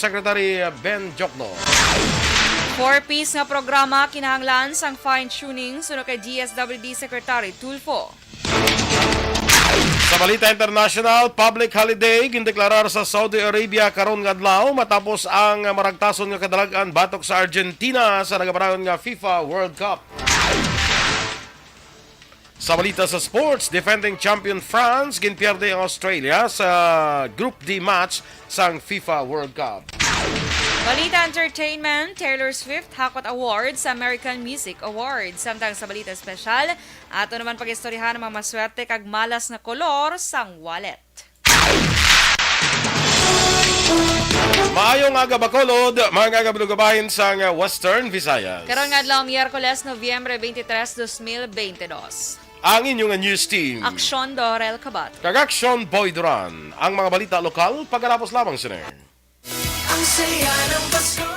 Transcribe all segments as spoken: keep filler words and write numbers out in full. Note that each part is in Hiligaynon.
Secretary Ben Jokno. Four Ps nga programa kinahanglan sang fine-tuning suno kay D S W D Secretary Tulfo. Sa balita international, public holiday gindeklarar sa Saudi Arabia karon nga adlaw matapos ang maragtason nga kadalag-an batok sa Argentina sa nagabarangon nga FIFA World Cup. Sa balita sa sports, defending champion France ginpierde ang Australia sa Group D match sang FIFA World Cup. Balita entertainment, Taylor Swift hakot award sa American Music Awards. Samtang sa balita espesyal, ato naman pag-istoryahan ang mga maswerte kag malas na kolor sang wallet. Maayong aga, Bacolod, mga kabilugabahin sang Western Visayas. Karon nga adlaw, Miyerkules, Nobyembre twenty-three, dos mil bente dos. Ang inyo nga news team. Aksyon Dorel Kabat. Kag Aksyon Boy Duran. Ang mga balita lokal, pagkatapos lamang sini. Ang saya ng Pasko.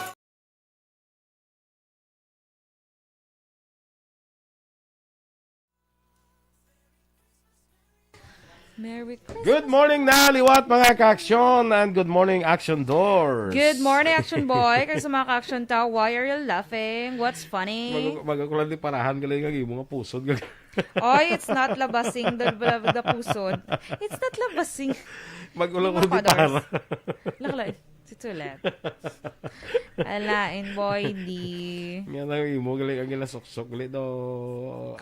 Merry Christmas. Good morning na liwat, mga ka-aksyon, and good morning, Action Doors. Good morning, Action Boy. Kag sa mga ka-aksyon ta, why are you laughing? What's funny? Mag-, mag-, ako lang di parahan, galing ang imo nga pusod. Oy, it's not labasing, the, the, the pusod. It's not labasing. Mag-ulang Mga ko di fathers. Para. Lakla, sitsulet. Alain, boy, di. Nga na imo, galing ang ginasuksok, galing daw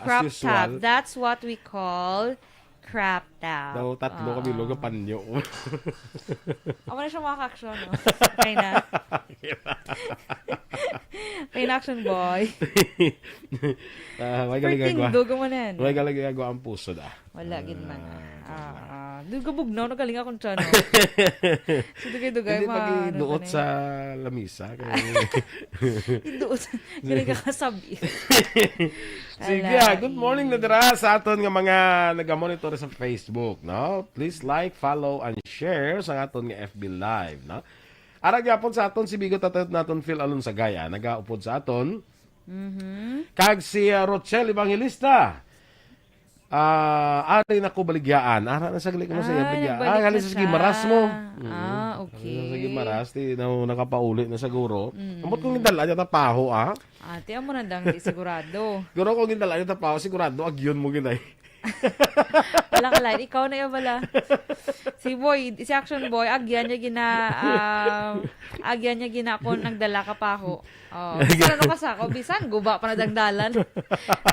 as Crop usual. Top. That's what we call crop top. Daw tatlo Oo. Kami, lo, nga panyo. Amo na siya mga ka-aksyon, no? Okay na. Okay na, action boy. Ah, may galing Freaking agwa. Dugo mo na yan. May galing agwa ang puso, da. Wala gid man. Ah, Ah, ah. Dugay bugnaw, nagaling akong tiyan, no? So, dugay-dugay, Hindi ma-, pag ano iduot ka na sa eh. Lamisa. Kay Iduot. Galing ka kasabi. Sige, ah, good morning na dira sa aton nga mga nagamonitor sa Facebook, no? Please like, follow, and share sa aton nga F B Live, no? Ara gyapon sa aton si Bigo Tatayot naton Phil Alonsagay, ah, nagaupod sa aton. Mhm. Kag si, ah, Rochelle Evangelista. Ah, ari na ko baligyaan. Ara na sa gali ko sa iya Ay, baligya. Nagbalik Ah, gali na sa siya. Gimaras mo. Mm. Ah, Ari na sa okay. Gimaras, di na nakapauli na siguro. Mm. Ambot kung gindala niya tapaho, ah. Ate, amo na dang di sigurado. Siguro kung gindala niya tapaho, sigurado agyon mo ginay. Wala ka lang, ikaw na iya bala. Si boy, si action boy, agyan niya gina, ah, agyan niya gina kung nagdala ka paho. Oh, bisan ano ka sa ako, bisan guba pa na dang dalan.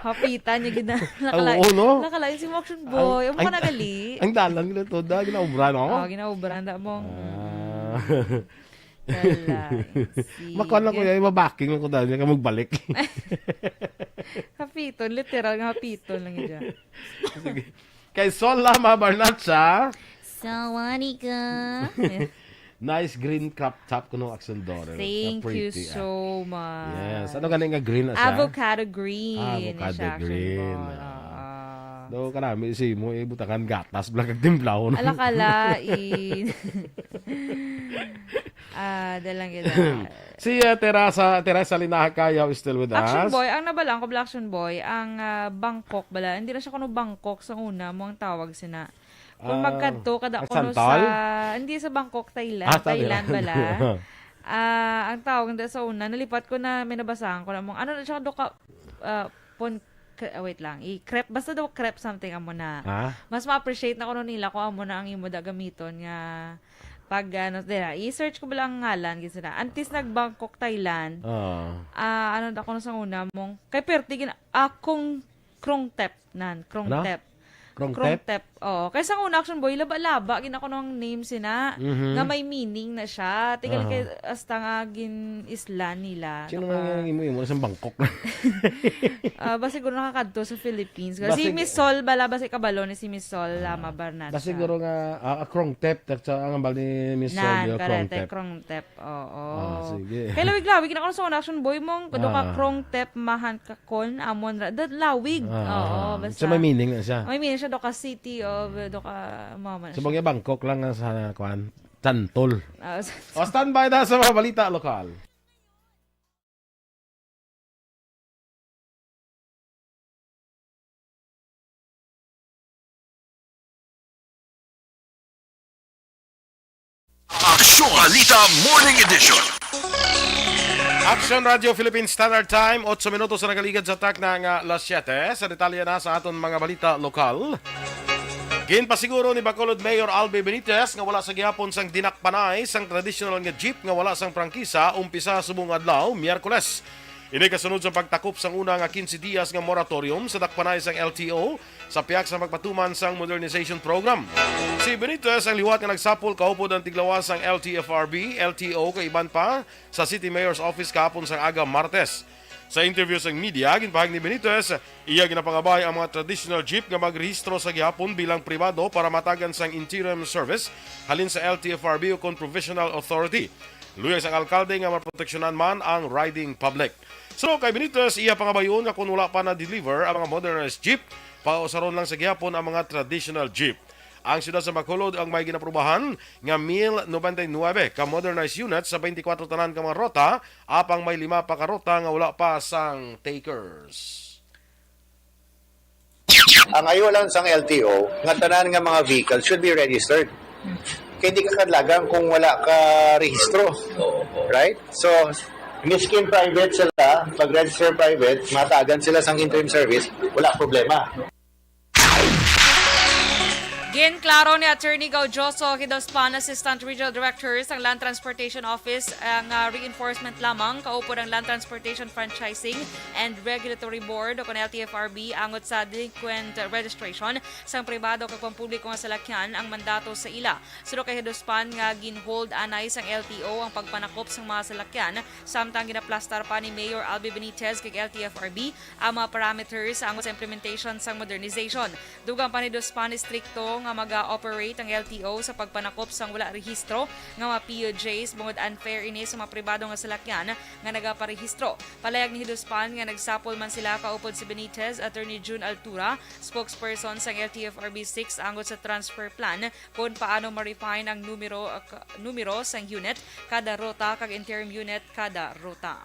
Hapitan niya gina. Ah, nakalain, oo, no? Nakalain si Moction Boy. Ang, ang, nagali. Ang dalan gina to, da, ginaubra, no? Oh, ginaubra, da mo. Ah. Kalain. Sige. Makuha lang ko yan, mabaking lang ko dahil niya ka magbalik. Hapiton, literal nga hapiton lang yun. Sige. Kay Sol Lama Barnacha. Sawadika. Nice green crop top kuno, Aksyon Doren. Thank you so much. Yes. Ano gani nga green na siya? Avocado green. Ah, avocado green. Ah. Do, karami si mo, eh, butangan gatas, bala kag timplahon. Ala ka lain. Ah, dalang gid. Si, uh, Teresa, Teresa Linaha Cayaw is still with us. Action Boy, ang nabal-an ko, bala, Action Boy, ang, ah, Bangkok, bala. Hindi na siya kuno Bangkok sa una, mo ang tawag sina. Kung Ah, magkadto ka da ang kuno Santol? Sa, hindi sa Bangkok, Thailand. Ah, Thailand. Thailand bala. Ah, ang tawag nila sa una, nalipat ko na may nabasahan ko na mong, ano na siya, do ka, ah, pon-, k-, ah, wait lang, i-crepe, basta daw crepe something amo na. Ha? Mas ma-appreciate na kuno nila kung amo na ang imo da gamiton nga pag, ano, dira, i-search ko bala ang ngalan, gid sila. Antes nag-Bangkok, Thailand, Oo. ah, ano da kuno sa una mong, kay perti gin-, akong Krungtep nan, Ano? Krungtep. Krungtep? Krungtep. Oo. Kay sa una, Action Boy, laba-laba gid ako nung name sina, Mhm. nga may meaning na siya. Tigal Aha. Kay hasta nga gin-isla nila. Sino Naka- man nga imo-imo sa Bangkok? Ah, ba siguro nakakadto sa Philippines. Kasi Basig- Miss Sol, bala, basi kabalo ni si Miss Sol, Ah. Lama Barnat Ba siya. Siguro nga, ah, ah, Krungtep, tak sa ang ambal ni Miss Sol, Nan, yo, correct, Krungtep. Krungtep. Oo. Ah, sige. Kay lawig-lawig na ko sa una, Action Boy, mong do ka Ah. Krungtep, mahan ka kon, amon ra, dat lawig. Ah, Oo, ah. Basta. So, may meaning na siya. May meaning siya, do ka city of, do ka, mama na Sa siya. Bagay, Bangkok lang nga sa, kwan, Santol. Ah, sa O, standby na sa mga balita lokal. Action Balita Morning Edition. Action Radio Philippine Standard Time, otso minutos na nakaligad sa takna nga las siyete. Sa detalye na sa aton mga balita lokal. Ginpasiguro ni Bacolod Mayor Albi Benitez nga wala sa gihapon sang dinakpanay sang traditional nga jeep nga wala sang prangkisa umpisa subong adlaw, Miyerkules. Ini kasunod sa pagtakop sang una nga quince dias nga moratorium sa dakpanay sang L T O sa pihak sa pagpatuman sang modernization program. Si Benitez ang liwat nga nagsapol kaupod ang tiglawas sang L T F R B, L T O, kag iban pa sa City Mayor's Office kahapon sang aga Martes. Sa interview sa media, ginpahayag ni Benitez, iya ginapangabay ang mga traditional jeep nga magrehistro sa gihapon bilang pribado para matagan sang interim service halin sa L T F R B o kon professional authority. Luyag sang alkalde nga maproteksyonan man ang riding public. So, kay Benitez, iya pangabayon nga kung wala pa na-deliver ang mga modernized jeep, pausaron lang sa gihapon ang mga traditional jeep. Ang siyudad sa Bacolod ang may ginaprubahan nga mil noventa y nuebe ka modernized units sa twenty-four tanan ka mga rota, apang may lima pa ka rota nga wala pa sang takers. Ang ayo lang sang L T O nga tanan nga mga vehicle should be registered. Kay di ka kadlagan kung wala ka rehistro. Right? So, miskin private sila, pag-register private, matagan sila sang interim service, wala problema. Ginklaro ni Attorney Gaudioso Hidospan, Assistant Regional Director sang Land Transportation Office, ang ah, reinforcement lamang kaupod ang Land Transportation Franchising and Regulatory Board o kon L T F R B angot sa delinquent registration sang pribado kag pampubliko nga salakyan ang mandato sa ila. Suno kay Hidospan nga ginhold anay sang L T O ang pagpanakop sang mga salakyan, samtang ginaplastar pa ni Mayor Albi Benitez kag L T F R B ang mga parameters angot sa implementation sang modernization. Dugang pa ni Hidospan, istrikto nga maga-operate ang L T O sa pagpanakop sang wala rehistro nga mga P U Js bungod unfair ini sa mga pribado nga salakyan nga nagaparehistro. Palayag ni Hidospan nga nagsapol man sila kaupod si Benitez, Attorney June Altura, spokesperson sang L T F R B six angot sa transfer plan, kon paano ma-refine ang numero, numero sang unit kada ruta kag interim unit kada ruta.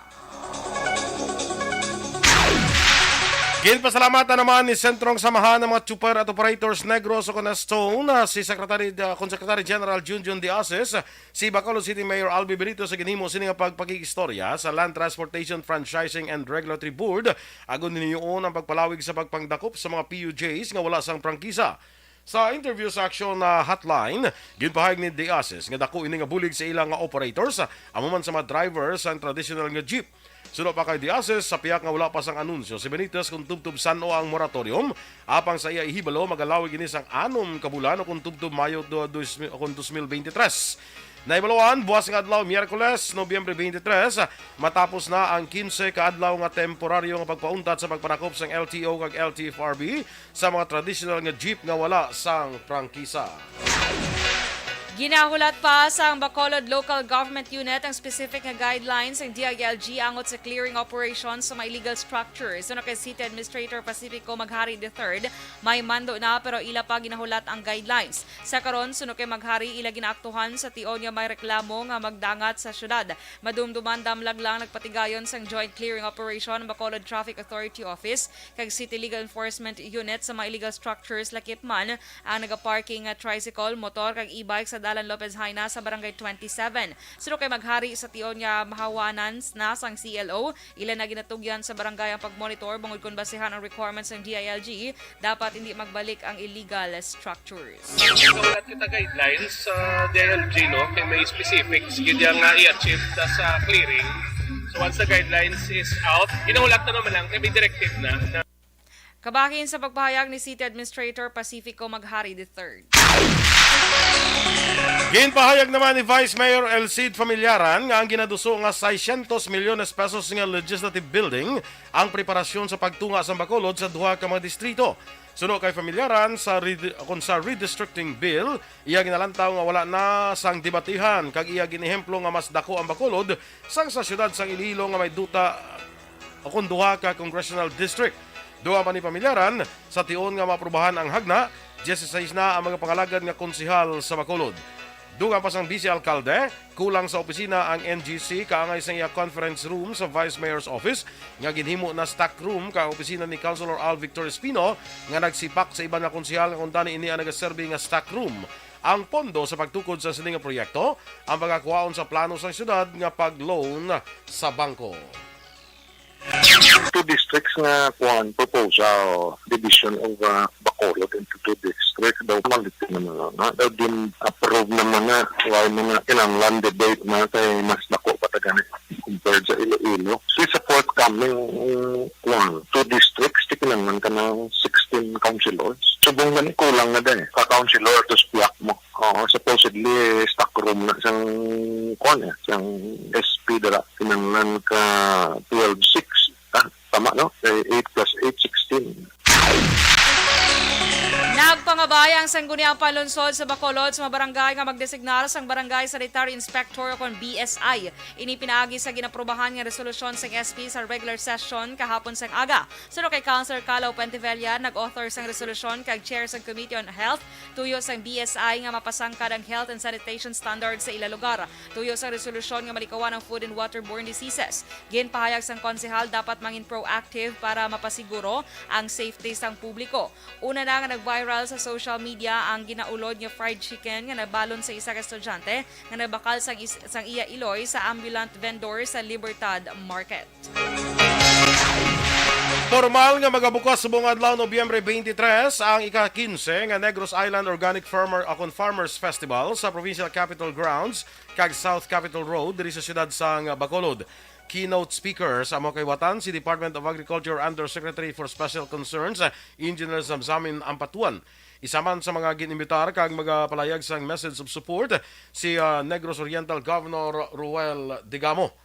Ginpasalamatan naman ni Sentrong Samahan ng mga Tsuper at Operators Negros o kon Stone, ah, si Secretary, ah, kon Secretary General Junjun De Asis, si Bacolod City Mayor Albi Benito sa ginhimo sini nga pagpakig-istorya sa Land Transportation Franchising and Regulatory Board, agon ninuon ang pagpalawig sa pagpangdakop sa mga P U Js nga wala sang prangkisa. Sa interview sa Aksyon na Hotline, ginpahayag ni De Asis nga dako ini nga bulig sa ila nga operators, amo man sa mga driver sang traditional nga jeep. Suno pa kay De Asis, sa pihak nga wala pa sang anunsyo si Benitez kung tubtob san-o ang moratorium, apang sa iya ihibalo, magalawig ini sang anom ka bulan o kung tubtob Mayo do, dos, o kung dos mil beintitres. Naibaluan, buwas nga adlaw, Miyerkules, Nobyembre twenty-three, matapos na ang kinse ka adlaw nga temporaryo nga pagpauntat sa pagpanakop sang L T O kag L T F R B sa mga tradisyonal nga jeep nga wala sang prangkisa. Ginahulat pa sang Bacolod Local Government Unit ang specific nga guidelines sang D I L G angot sa clearing operation sa mga illegal structures. Suno kay City Administrator Pacifico Maghari the third, may mando na pero ila pa ginahulat ang guidelines. Sa karon, suno kay Maghari, ila ginaaktuhan sa tion nga may reklamo nga magdangat sa syudad. Madumduman, damlag lang nagpatigayon sang joint clearing operation ang Bacolod Traffic Authority Office kag City Legal Enforcement Unit sa mga illegal structures, lakip man ang nagaparking nga tricycle, motor kag e-bike sa Dalan Lopez Jaena sa Barangay twenty-seven. Suno kay Maghari, sa tion nga mahawanan na sang C L O, ila na ginatugyan sa barangay ang pagmonitor bangod kon basehan ang requirements ng D I L G, dapat hindi magbalik ang illegal structures. Ginahulat kita guidelines sa D I L G, no? Kay may specifics gid yang nga i-achieve ta sa clearing. So once the guidelines is out, ginahulat na naman lang kay may directive na, na Kabahin sa pagpahayag ni City Administrator Pacifico Maghari the third. Ginpahayag naman ni Vice Mayor El Cid Familiaran nga ang ginaduso nga seiscientos milyones pesos nga legislative building ang preparasyon sa pagtunga sa Bacolod sa duha ka mga distrito. Suno kay Familiaran, sa red-, kon sa redistricting bill, iya ginalantaw nga wala na sang debatihan kag iya ginehemplo nga mas dako ang Bacolod sang sa siyudad sang Iloilo nga may duta o kon duha ka congressional district. Dugang pa ni Familiaran, sa tion nga maaprubahan ang hagna, dieciséis na ang mga pangalagad nga konsehal sa Bacolod. Dugang pa sang Vice Alkalde, kulang sa opisina ang N G C kaangay sa iya conference room sa Vice Mayor's Office nga ginhimo na stock room kag opisina ni Councilor Al Victor Espino nga nagsipak sa iban nga konsehal nga kuntani ini ang nagaserbi nga stock room. ang pondo sa pagtukod sa sini nga proyekto, ang pagkakuhaon sa plano sa siyudad nga pag-loan sa bangko. Two districts nga kuan, proposal, division of, uh, Bacolod into two districts, daw malit naman na, na daw din approve naman na, why mo na kinahanglan debate na kay mas dako pa ta gani compared sa Iloilo. So, sa forthcoming, um, kuan, two districts, di kinahanglan ka ng sixteen councilors. Subong gani, kulang na din eh. Ka councilor, tapos piyak mo. Oo, supposedly, stock room na sang, kuan eh, sang S P dira. Kinahanglan ka twelve six. Ah, tama, no? Eh, eight plus eight, sixteen. Nagpangabay ang Sangguniang Panlunsod sa Bacolod sa mga barangay nga magdesignar sang Barangay Sanitary Inspector o kon B S I. Ini pinaagi sa ginaprubahan nga resolusyon sang S P sa regular session kahapon sang aga. Suno kay Councilor Calo Puentevella, nag-author sang resolusyon kag chair sang Committee on Health, tuyo sang B S I nga mapasangkad ang health and sanitation standards sa ila lugar. Tuyo sang resolusyon nga malikawan ang food and waterborne diseases. Ginpahayag sang konsehal dapat mangin proactive para mapasiguro ang safety sang publiko. Una na nga nag-viral sa social media ang ginaulod nga fried chicken nga nabalon sa isa ka estudyante nga nagbakal sang, is- sang iya iloy sa ambulant vendor sa Libertad Market. Formal nga magabukas subong adlaw, Nobyembre twenty-three, ang ika-quince nga Negros Island Organic Farmer akon Farmers Festival sa Provincial Capitol Grounds kag South Capitol Road diri sa siyudad sang Bacolod. Keynote speaker sa amo kaliwatan si Department of Agriculture Undersecretary for Special Concerns, Engineer Zamzamin Ampatuan. Isa man sa mga gin-imbitar kag magapalayag sang message of support si, ah, Negros Oriental Governor Ruel Degamo.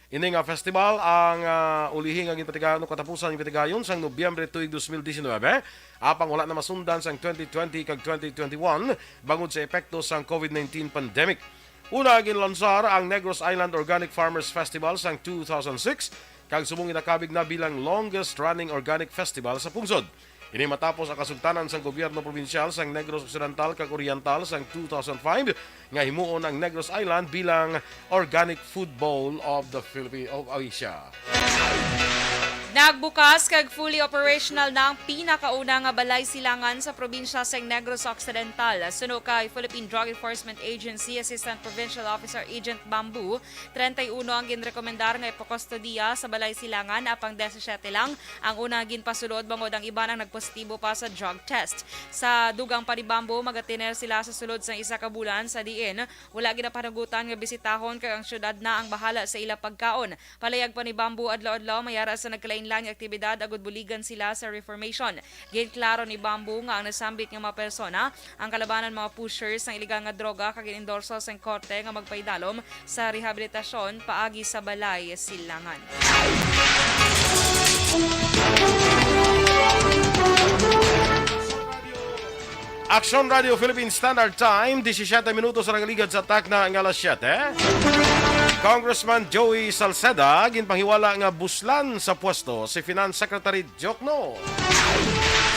Ini nga festival ang, ah, ulihi nga ginpatigayon o katapusan nga ginpatigayon sang Nobyembre tuig dos mil diecinuebe, apang wala na masundan sang twenty twenty kag twenty twenty-one bangod sa epekto sang COVID nineteen pandemic. Una, ginlansar ang Negros Island Organic Farmers Festival sang two thousand six, kag subong ginakabig na bilang longest running organic festival sa pungsod. Ini matapos ang kasugtanan sang gobyerno probinsyal sang Negros Occidental kag Oriental sang two thousand five nga himuon ang Negros Island bilang Organic Food Bowl of the Philippines of Asia. Nagbukas kag fully operational na ang pinakauna nga balay silangan sa probinsya sang Negros Occidental. Suno kay Philippine Drug Enforcement Agency Assistant Provincial Officer Agent Bamboo, treinta y uno ang ginrekomendar nga ipakustodiya sa balay silangan, apang disisiete lang ang una nga ginpasulod, bangod ang iban ang nagpositibo pa sa drug test. Sa dugang pa ni Bamboo, magatener sila sa sulod sang isa ka bulan, sa diin wala ginapanugutan nga bisitahon kag ang syudad na ang bahala sa ila pagkaon. Palayag pa ni Bamboo, adlaw-adlaw may ara sa nagkalainlain nga aktibidad agud buligan sila sa reformation. Ginklaro ni Bamboo nga ang nasambit nga mga persona ang kalabanan mga pushers sang iligal nga droga kag gin-endorso sang korte nga magpaidalom sa rehabilitasyon paagi sa balay silangan. Aksyon Radio Philippine Standard Time, disisiete minutos ang nagaligad sa takna nga alas siyete. Congressman Joey Salceda ginpanghiwala nga buslan sa pwesto si Finance Secretary Diokno.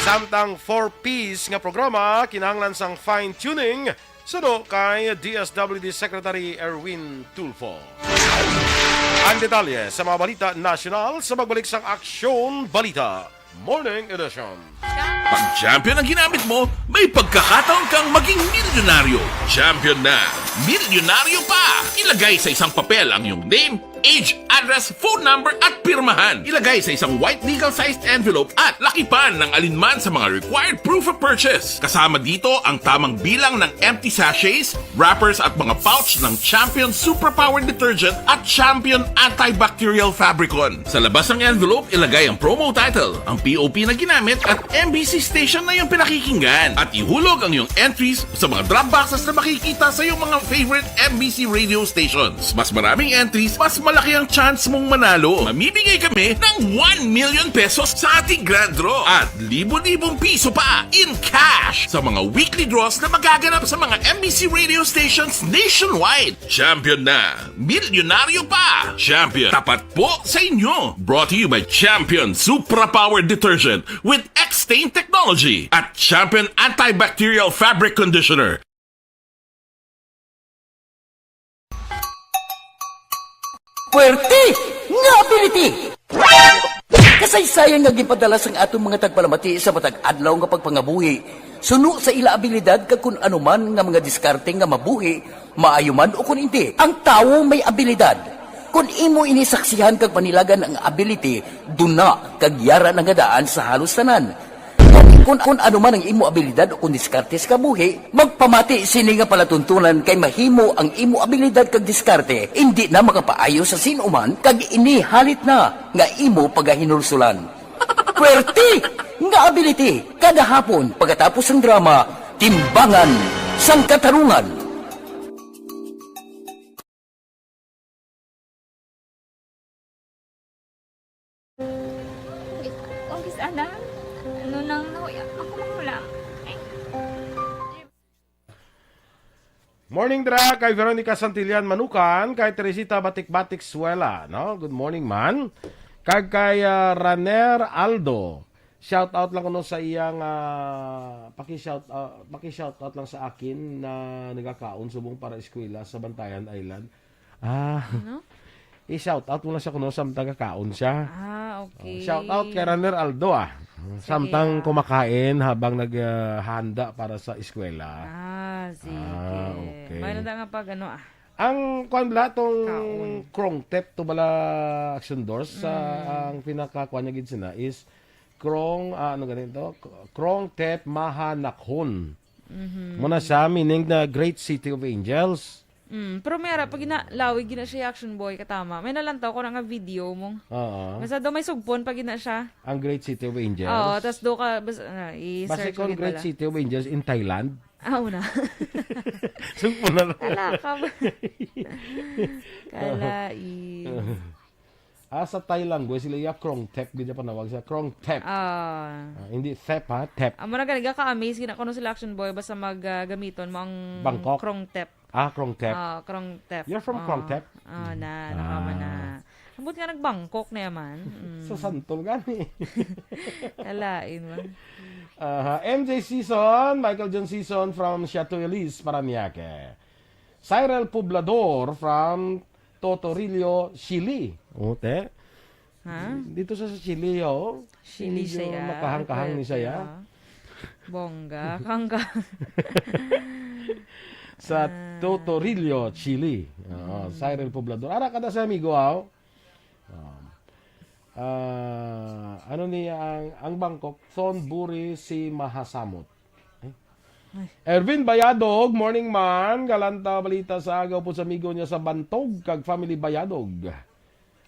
Samtang four Ps nga programa kinahanglan sang fine-tuning, suno kay D S W D Secretary Erwin Tulfo. Ang detalye sa mga balita nasyonal sa pagbalik sang Aksyon Balita Morning Edition. Pag champion ang ginamit mo, may pagkakataon kang maging milyonaryo. Champion na, milyonaryo pa! Ilagay sa isang papel ang iyong name, age, address, phone number at pirmahan. Ilagay sa isang white legal-sized envelope at lakipan ng alinman sa mga required proof of purchase. Kasama dito ang tamang bilang ng empty sachets, wrappers at mga pouch ng Champion Superpower Detergent at Champion Antibacterial Fabricon. Sa labas ng envelope, ilagay ang promo title, ang P O P na ginamit at M B C station na iyong pinakikinggan. At ihulog ang iyong entries sa mga drop boxes na makikita sa iyong mga favorite M B C radio stations. Mas maraming entries, mas malaki ang chance mong manalo. Mamimigay kami ng one million pesos sa ating grand draw at libo-libong piso pa in cash sa mga weekly draws na magaganap sa mga M B C radio stations nationwide. Champion na! Milyonaryo pa! Champion, tapat po sa inyo! Brought to you by Champion Supra Power Detergent with X-Stain Technology at Champion Antibacterial Fabric Conditioner. Puwerte nga ability! Kasaysayan nga ginpadala sang aton mga tagpalamati sa matag adlaw nga pagpangabuhi, suno sa ila abilidad kag kun ano man nga mga diskarte nga mabuhi, maayo man o kun indi, ang tawo may abilidad. Kun imo ini saksihan kag panilagan ang ability, duna kag yara na nga daan sa halos tanan. Kun, kun ano man ang imo abilidad o kun diskarte sa kabuhi, magpamati sini nga palatuntunan kay mahimo ang imo abilidad kag diskarte indi na makapaayo sa sin-o man kag ini halit na nga imo pagahinulsulan. Puwerte nga ability kada hapon pagkatapos sang drama, Timbangan sang Katarungan. Ang kis-, ana? Ano nang nahuya? Ako mahulam. Ay. Morning dira kay Veronica Santillan Manukan, kay Teresita Batikbatik Suela, no? Good morning man. Kag kay, ah, Raner Aldo. Shout out lang kuno sa iyang, ah, paki-shout, ah, paki-shout out lang sa akin na nagakaon subong para eskwela sa Bantayan Island. Ah. Ano? I-shout out mo lang siya kuno samtang kakaon siya. Ah, Oh, okay. Shout out kay Raner Aldo, ah. Sige, Samtang ah. kumakain habang naghanda para sa eskwela. Ah, sige. Ah, okay. May nanda nga pag ano, ah. Ang kwan bala tong Kaon. Krong Thep to bala, Action Doors, sa Mm. ang pinakakuan niya gid sina is Krong, ah, ano ganito? Krong Thep Mahanakhon. Mhm. Muna siya, meaning the great city of angels. Mm, pero may ara, pag gina-, lawig gina siya, Action Boy, katama. May nalantaw ko na nga video mo. Oo. Basta daw may sugpon pag gina siya. Ang Great City of Angels. Oo, tas do ka, bas-, ah, i-search Basi kung ko Great gid pala. City of Angels in Thailand. Ah, una. Sugpon na lang. Kala ka ba? Kalain. Ah, sa Thai language, sila iya Krong Thep, gid panawag sa Krong Thep. Ah. Ah, hindi Thep, ha? Thep. Amo na gani, ka-amaze gina kuno sila Action Boy, basta mag, ah, gamiton mo ang Bangkok? Krong Thep. Ah, Krong Thep. Ah, Krong Thep. You're from Ah, Krong Thep? Ah, na, nakama na. Ah. Ambot nga nag-Bangkok na yaman. Mm. Sa Santol gani. Kalain man. Aha, M J Season, Michael John Season from Chateau Elise, Parañaque. Cyril Poblador from Totorillo, Chile. Ote. Ha? Dito sa, sa Chile, oh. Chile Medyo siya. Makahang-kahang ni Pwerte, siya. Ah. Bongga. Kangga. Sa Ah. Totorillo, Chile. Oo, Mm. Cyril Poblador. Ara kada sa amigo, aw. Um, ah, ano niya ang, ang Bangkok? Thon Buri si Mahasamot. Ay. Ay. Ervin Bayadog, morning man. Galanta balita sa agaw po sa amigo niya sa Bantog kag family Bayadog.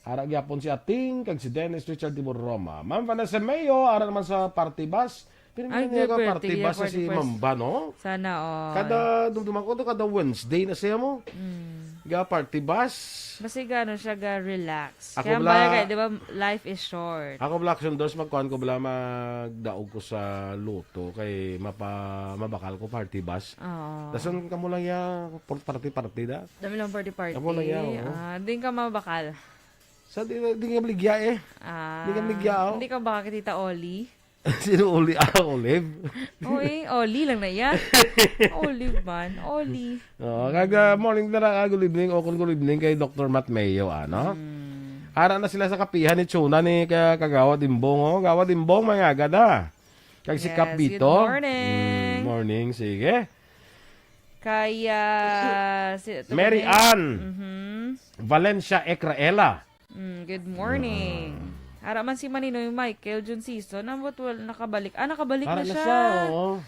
Ara gyapon si Ating kag si Dennis Richard Tibor Roma. Ma'am Vanessa Mayo, ara naman sa party bus. Pero Ay, hindi nga good, party sige, bus party si bus. Mamba, no? Sana all. Kada, dumduman ko to, kada Wednesday na siya mo. Mm. Ga party bus. Basi gano siya ga relax. Ako Kaya bala- bala kay, di ba, life is short. Ako bala, Action Doors, magkuhan ko bala, magdaog ko sa luto kay mapa-, mabakal ko party bus. Oo. Dason kamo lang ya, party-party da. Dami lang party-party. Kamo lang ya, oo. Ah, di ka mabakal. Sa di, di nga maligya eh. Ah, Di ka maligya, oh. Hindi ka baka kita Oli? Sino Oli? Ah, Olive. Uy, Oli lang na yan. Olive man. Oli. Oo, kag, ah, morning na lang, ah, good evening, o kung good evening kay Doctor Matt Mayo, ano? Hmm. Ara na sila sa kapihan ni Chuna ni ka-, Kagawad Imbong, oh. Kagawad Imbong, mga agad, ah. Kag si Yes, Kap good Bito. morning. Mm, morning, sige. Kay, ah, si, ito Mary kay Ann. Mhm. Valencia Ecraela. Mm, good morning. Ah. Ara man si Maninoy Michael Jun Season, ambot wal-, nakabalik. Ah, nakabalik Ara na na siya. siya, oo.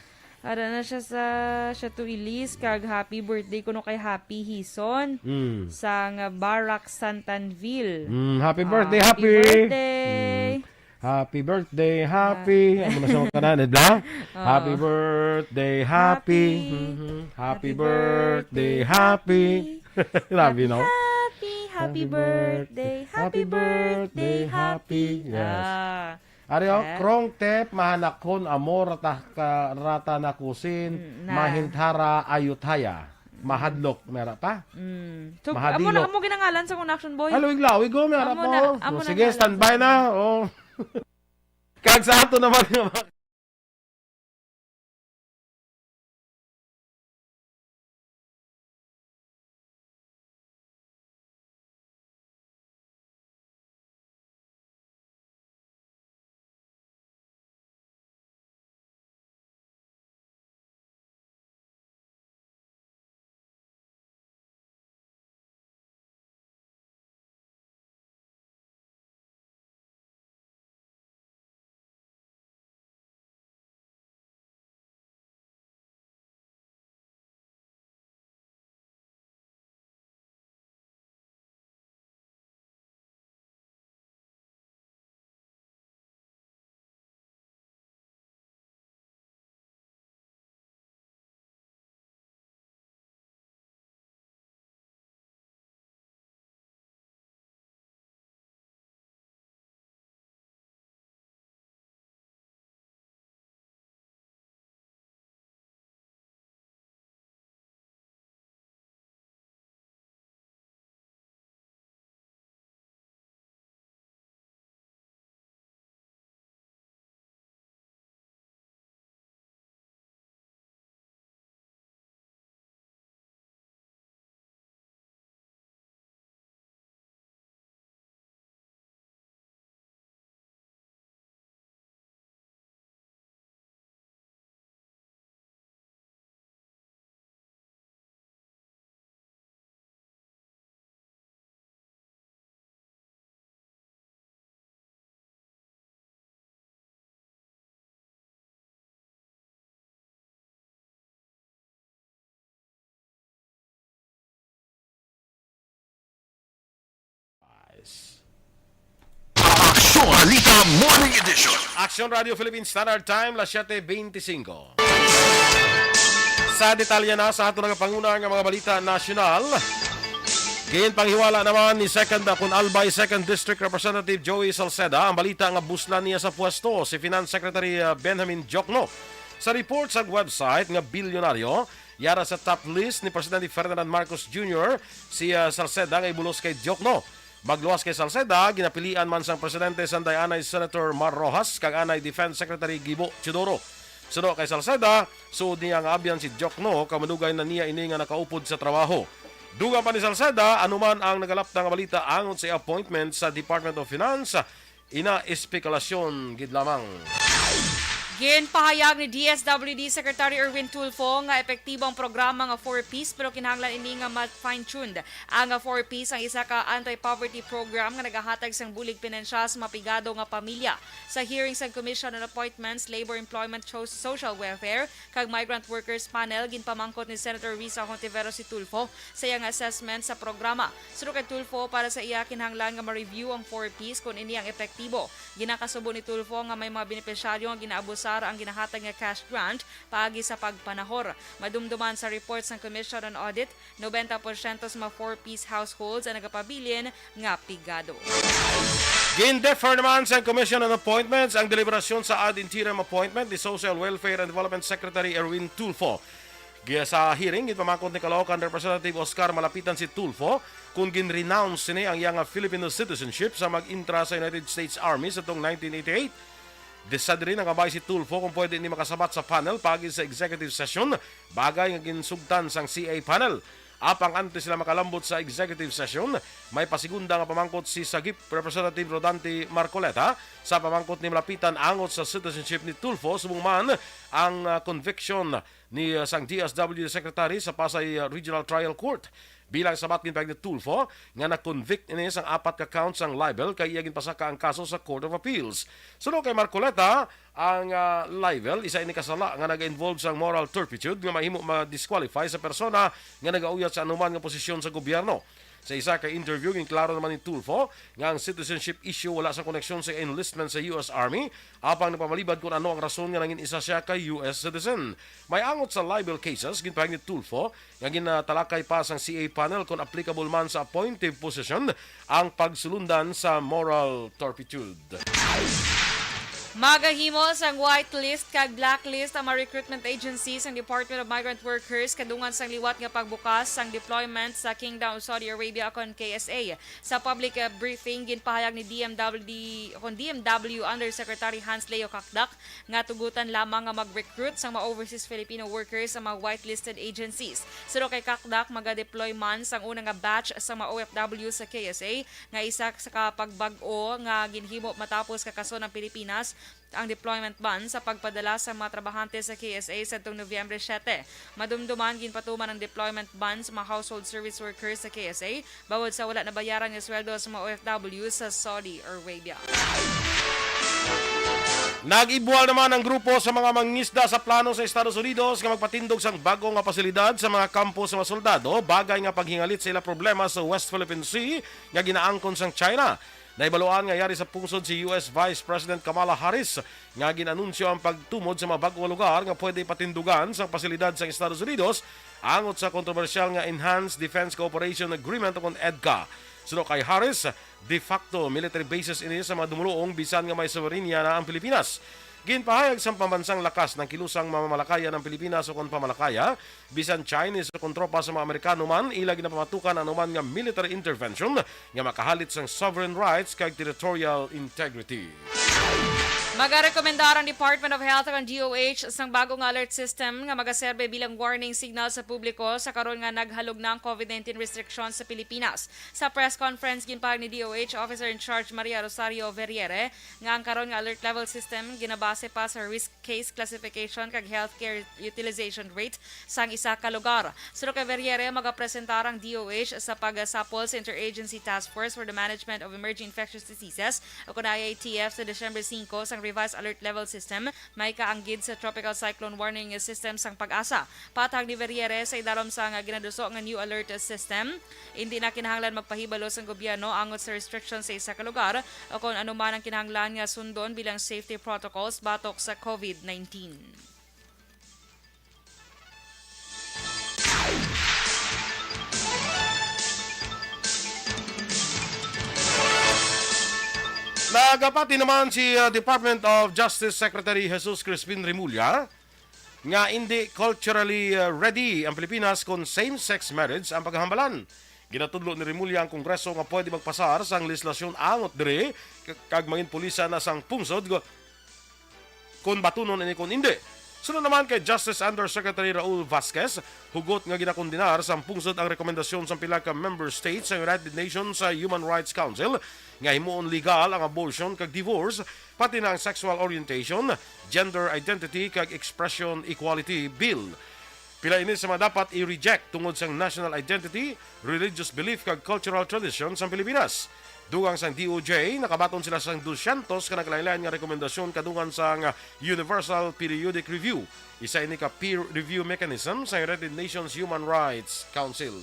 Ara na siya sa, siya to Elise, kag happy birthday kuno kay Happy Hison Mm. sang Barak Santanville. Mm, happy Ah, birthday, happy Happy. birthday. Mm. Happy birthday, happy. Ah. Amo na sa mga kanan, di ba? Oo. Happy birthday, happy. Happy. Mhm. Happy Happy birthday, birthday, happy. happy. Grabe, no? Happy, happy Happy birthday, birthday, happy happy. birthday, Yes. Ah. Ari, oh, Yes. Krong Tep, Mahanakhon, Amor, Ratah-, ka-, Ratanakusin, Mm, na. Mahinthara, Ayuthaya. Mm. Mahadlok, mera pa? Mm. So, Mahadilok. amo na, amo ginangalan sa kong Action Boy. Ah, lawig-lawig, oh, mera Amo pa, na, oh. amo So, na sige, nga lang standby sa na, oh. Kag sa ato naman nga mga Aksyon Balita Morning Edition. Aksyon Radio Philippine Standard Time, las siete veinticinco. Sa detalye na sa aton nagapanguna nga mga balita nasyonal, ginpanghiwala naman ni Second, uh, kun Albay Second District Representative Joey Salceda ang balita nga buslan niya sa pwesto si Finance Secretary, uh, Benjamin Diokno. Sa report sa website nga bilyonaryo, yara sa top list ni Presidente Ferdinand Marcos Junior si, uh, Salceda nga ibulos kay Diokno. Magluwas kay Salceda, ginapilian man sang presidente sanday anay Senator Mar Roxas kag anay Defense Secretary Gibo Teodoro. Suno kay Salceda, suod niya nga abyan si Diokno, kay madugay na niya ini nga nakaupod sa trabaho. Dugang pa ni Salceda, anuman ang nagalapta nga balita angot sa appointment sa Department of Finance, ina espekulasyon gid lamang. Ginpahayag ni D S W D Secretary Erwin Tulfo nga epektibo ang programa nga four Ps, pero kinahanglan ini nga ma-fine-tuned. Ang, ah, four Ps ang isa ka anti-poverty program nga nagahatag sang bulig pinansyal sa mga pigado nga pamilya. Sa hearing sa Commission on Appointments, Labor, Employment, Cho-, Social Welfare, kag Migrant Workers Panel, ginpamangkot ni Senator Risa Hontiveros si Tulfo sa iyang assessment sa programa. Suno kay Tulfo, para sa iya, kinahanglan nga ma-review ang four Ps kon ini ang epektibo. Ginakasubo ni Tulfo nga may mga benepisyaryo nga ginaabusar ang ginahatag nga cash grant paagi sa pagpanahor. Madumduman sa report sang Commission on Audit, nobenta porsyento sa mga four Ps households ang nagapabilin nga pigado. Gin-defer naman sa Commission on Appointments ang deliberasyon sa ad interim appointment ni Social Welfare and Development Secretary Erwin Tulfo. Giya sa hearing, ginpamangkot ni Caloocan Representative Oscar Malapitan si Tulfo kung gin-renounce sini ang iyang Filipino citizenship sa mag-intra sa United States Army sa tong nineteen eighty-eight. Desad rin ang kabay si Tulfo kung pwede ni makasabat sa panel paagi sa executive session, bagay nga ginsugtan sang C A panel. Apang antes sila makalambot sa executive session, may pasigunda nga pamangkot si Sagip Representative Rodante Marcoleta sa pamangkot ni Malapitan angot sa citizenship ni Tulfo, subong man ang, ah, conviction ni, ah, sang D S W Secretary sa Pasay, ah, Regional Trial Court. Bilang sabat, ginpahayag ni Tulfo nga na-convict ini sang apat ka counts sang libel kay iya ginpasaka ang kaso sa Court of Appeals. Suno kay Marcoleta, ang, ah, libel isa ini ka sala nga naga-involve sang moral turpitude nga mahimo ma-disqualify sa persona nga nagauyat sa anuman nga posisyon sa gobyerno. Sa isa ka interview, ginklaro naman ni Tulfo nga ang citizenship issue wala sa koneksyon sa enlistment sa U S Army, apang nagpamalibad kon ano ang rason nga nangin isa sia ka U S citizen. May angot sa libel cases, ginpahayag ni Tulfo nga ginatalakay pa sang C A panel kon applicable man sa appointive position ang pagsulundan sa moral turpitude. Magahimo sang whitelist kag blacklist ang mga recruitment agencies sang Department of Migrant Workers kadungan sang liwat nga pagbukas sang deployment sa Kingdom of Saudi Arabia kon K S A. Sa public, uh, briefing, ginpahayag ni D M W, kon D M W Undersecretary Hans Leo Cacdac nga tugutan lamang nga mag-recruit sang mga overseas Filipino workers ang mga whitelisted agencies. Suno kay Cacdac, maga-deploy man sang una nga batch sa mga O F W sa K S A, nga isa sa ka pagbag-o nga ginhimo matapos kakason ang Pilipinas ang deployment ban sa pagpadala sa mga trabahante sa K S A sadtong Nobyembre siete. Madumduman, ginpatuman ang deployment ban sa mga household service workers sa K S A bangod sa wala nabayaran nga sweldo sa mga O F W sa Saudi Arabia. Nag-ibwal naman ang grupo sa mga mangingisda sa plano sa Estados Unidos nga magpatindog sang bag-o nga pasilidad sa mga kampo sa mga soldado, bagay nga paghingalit sa ila problema sa West Philippine Sea nga ginaangkon sang China. Nahibaluan nga yari sa pungsod si U S Vice President Kamala Harris nga gin-anunsyo ang pagtumod sa mga bag-o nga lugar nga pwede patindugan sang pasilidad sang Estados Unidos angot sa kontrobersyal nga Enhanced Defense Cooperation Agreement o kon EDCA. Suno kay Harris, de facto military bases ini sa mga dumuluong bisan nga may soberanya na ang Pilipinas. Ginpahayag sang pambansang lakas ng kilusang mamamalakaya ng Pilipinas o kon pamalakaya, bisan Chinese o kon tropa sa mga Amerikano man, ila ginapamatukan ang anuman nga military intervention nga makahalit sang sovereign rights kag territorial integrity. Magarekomendar ang Department of Health kag ang D O H sang bago nga alert system nga magaserbe bilang warning signal sa publiko sa karon nga naghalog na ang COVID nineteen restrictions sa Pilipinas. Sa press conference, ginpahayag ni D O H Officer in Charge Maria Rosario Verriere nga ang karon nga alert level system ginabase pa sa risk case classification kag healthcare utilization rate sang isa ka lugar. Suno kay Verriere, magapresentar ang D O H sa pagsapol sa Interagency Task Force for the Management of Emerging Infectious Diseases o kon I I T F sa Disyembre singko sang Revised Alert Level System, may kaanggid sa Tropical Cyclone Warning System sang PAGASA. Patag ni Verriere, sa idalom sang ginaduso nga New Alert System, hindi na kinahanglan magpahibalo sang gobyerno angot sa restriction sa isa ka lugar o kon ano man ang kinahanglan nga sundon bilang safety protocols batok sa COVID nineteen. Nagapati naman si, uh, Department of Justice Secretary Jesus Crispin Remulla nga indi culturally, uh, ready ang Pilipinas kon same-sex marriage ang paghambalan. Ginatudlo ni Remulla ang Kongreso nga pwede magpasar sang lehislasyon angot diri, k-, kag mangin pulisa na sang pungsod kon batunon ini kon indi. Sunod naman kay Justice Undersecretary Raul Vasquez, hugot nga ginakondenar sang pungsod ang rekomendasyon sang pila ka member states sang United Nations, uh, Human Rights Council nga himuon legal ang abortion kag divorce, pati na ang sexual orientation, gender identity, kag expression equality bill. Pila ini sa mga dapat i-reject tungod sang national identity, religious belief, kag cultural tradition sang Pilipinas. Dugang sang D O J, nakabaton sila sang dusyentos ka naglain-lain nga rekomendasyon kadungan sang Universal Periodic Review. Isa ini ka peer review mechanism sa United Nations Human Rights Council.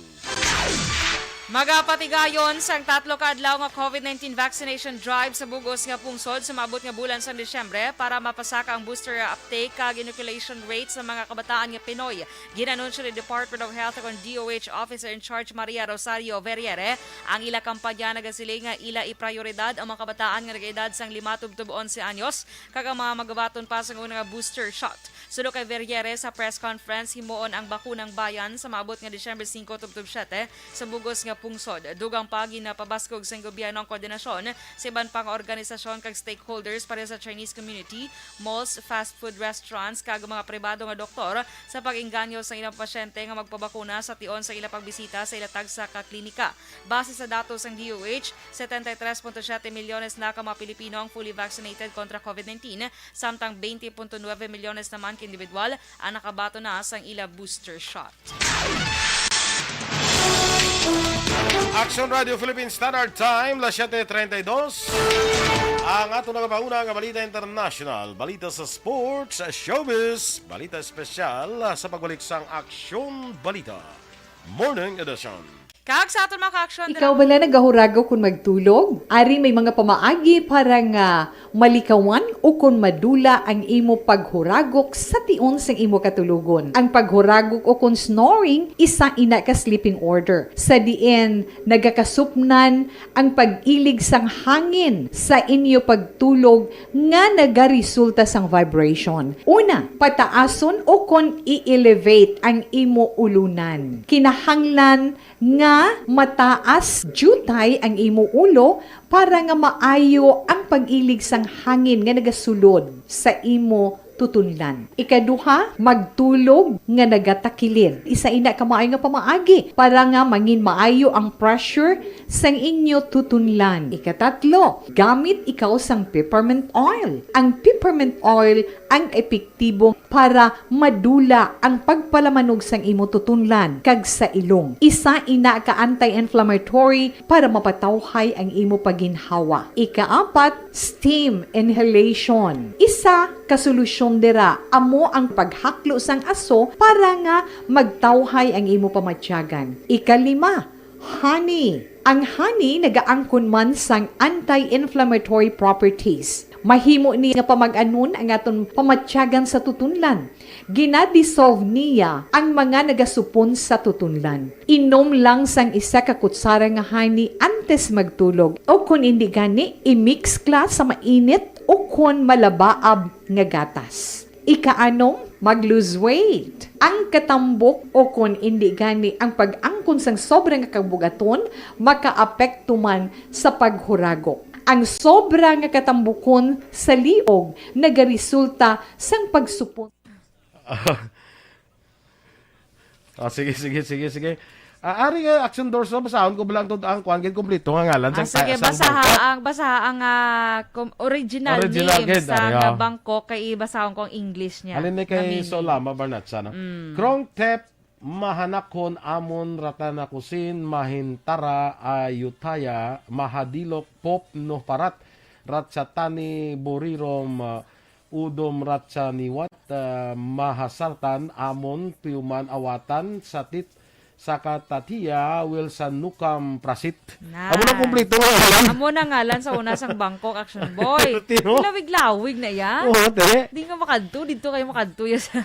Magapatigayon sang tatlo ka adlaw nga COVID nineteen vaccination drive sa bug-os nga pungsod sa maabot nga bulan sang Disyembre para mapasaka ang booster uptake kag inoculation rate sa mga kabataan nga Pinoy. Ginanunsyo ni Department of Health kon D O H Officer in Charge Maria Rosario Verriere ang ila kampanya. Nagasiling nga ila iprayoridad ang mga kabataan nga nag-edad sang lima tubtob onse anyos kag ang mga magabaton pa sang una nga booster shot. Suno kay Verriere, sa press conference, himuon ang Bakunang Bayan sa maabot nga Disyembre singko tubtob siyete sa bug-os nga pungsod. Dugang pa, ginapabaskog sang gobyerno ang koordinasyon sa iban pa nga organisasyon kag stakeholders pareho sa Chinese community, malls, fast food restaurants, kag mga pribado nga doktor sa pag-inganyo sa ilang pasyente nga magpabakuna sa tion sa ila pagbisita sa ila tagsa ka klinika. Base sa datos sang D O H, setenta y tres punto siyete milyones na ka mga Pilipino ang fully vaccinated kontra COVID nineteen, samtang twenty punto nuebe milyones naman ka individual ang nakabaton na sang ila booster shot. Action Radio Philippines Standard Time, las siete treinta y dos. Ang ato nagapauna nga balita international, balita sa sports, showbiz, balita espesyal sa pagbalik sang Aksyon Balita Morning Edition. Kag sa aton mga ka-aksyon, Ikaw bala nagahuragok kon magtulog? Ari may mga pamaagi para nga malikawan o kon madula ang imo paghuragok sa tion sang imo katulogon. Ang paghuragok o kon snoring, isa ina ka sleeping order, sa diin nagakasupnan ang pag-ilig sang hangin sa inyo pagtulog nga nagaresulta sang vibration. Una, pataason o kon i-elevate ang imo ulunan. Kinahanglan nga mataas diutay ang imo ulo para nga maayo ang pag-ilig sang hangin nga nagasulod sa imo tutunlan. Ikaduha, magtulog nga nagatakilid. Isa ina ka maayo nga pamaagi para nga mangin maayo ang pressure sang inyo tutunlan. Ikatatlo, gamit ikaw sang peppermint oil. Ang peppermint oil ang epektibo para madula ang pagpalamanog sang imo tutunlan kag sa ilong. Isa ina ka anti-inflammatory para mapatawhay ang imo pagginhawa. Ikaapat, steam inhalation. Isa ka solusyon dira amo ang paghaklo sang aso para nga magtawhay ang imo pamatyagan. Ikalima, honey. Ang honey nagaangkon man sang anti-inflammatory properties. Mahimo ni nga pamag-anon ang aton pamatyagan sa tutunlan. Gina-dissolve niya ang mga nagasupon sa tutunlan. Inom lang sang isa ka kutsara nga honey antes magtulog, o kon indi gani, i-mix kla sa mainit o kon malabaab nga gatas. Ikaanom, mag-lose weight. Ang katambok o kon indi gani ang pag-angkon sang sobra nga kabug-aton makaapekto man sa paghuragok. Ang sobra nga katambukon sa liog nagaresulta sang pagsupon. Ah, sige, sige, sige, sige. Ah, ari nga Action Dorso, basahon ko ba lang to ang kuan, gid kompleto nga ngalan. Ah, sang sige, ta- sang basaha bangko. Ang, basaha ang ah, com- original, Original name gid, sa ari, nga ah. Bangko, kay basahon ko ang English niya. Halin ni kay Namini. Solama Barnatsa, no? Mm. Krong Tep, mahanakhon amon ratana kusin, mahintara ayutaya, mahadilok pop no parat. Ratchatani Burirom, ah, Udom Ratchaniwat, ah, Mahasartan, Amon, Piuman, Awatan, Satit, Sakatatia, Wilson Nukam Prasit. Na. Amo na kompleto nga ngalan. Amo na ngalan sa una sang Bangkok Action Boy. Tino? Lawig-lawig na ya. Oo, te. Di nga makadto, dito kayo makadto ya sa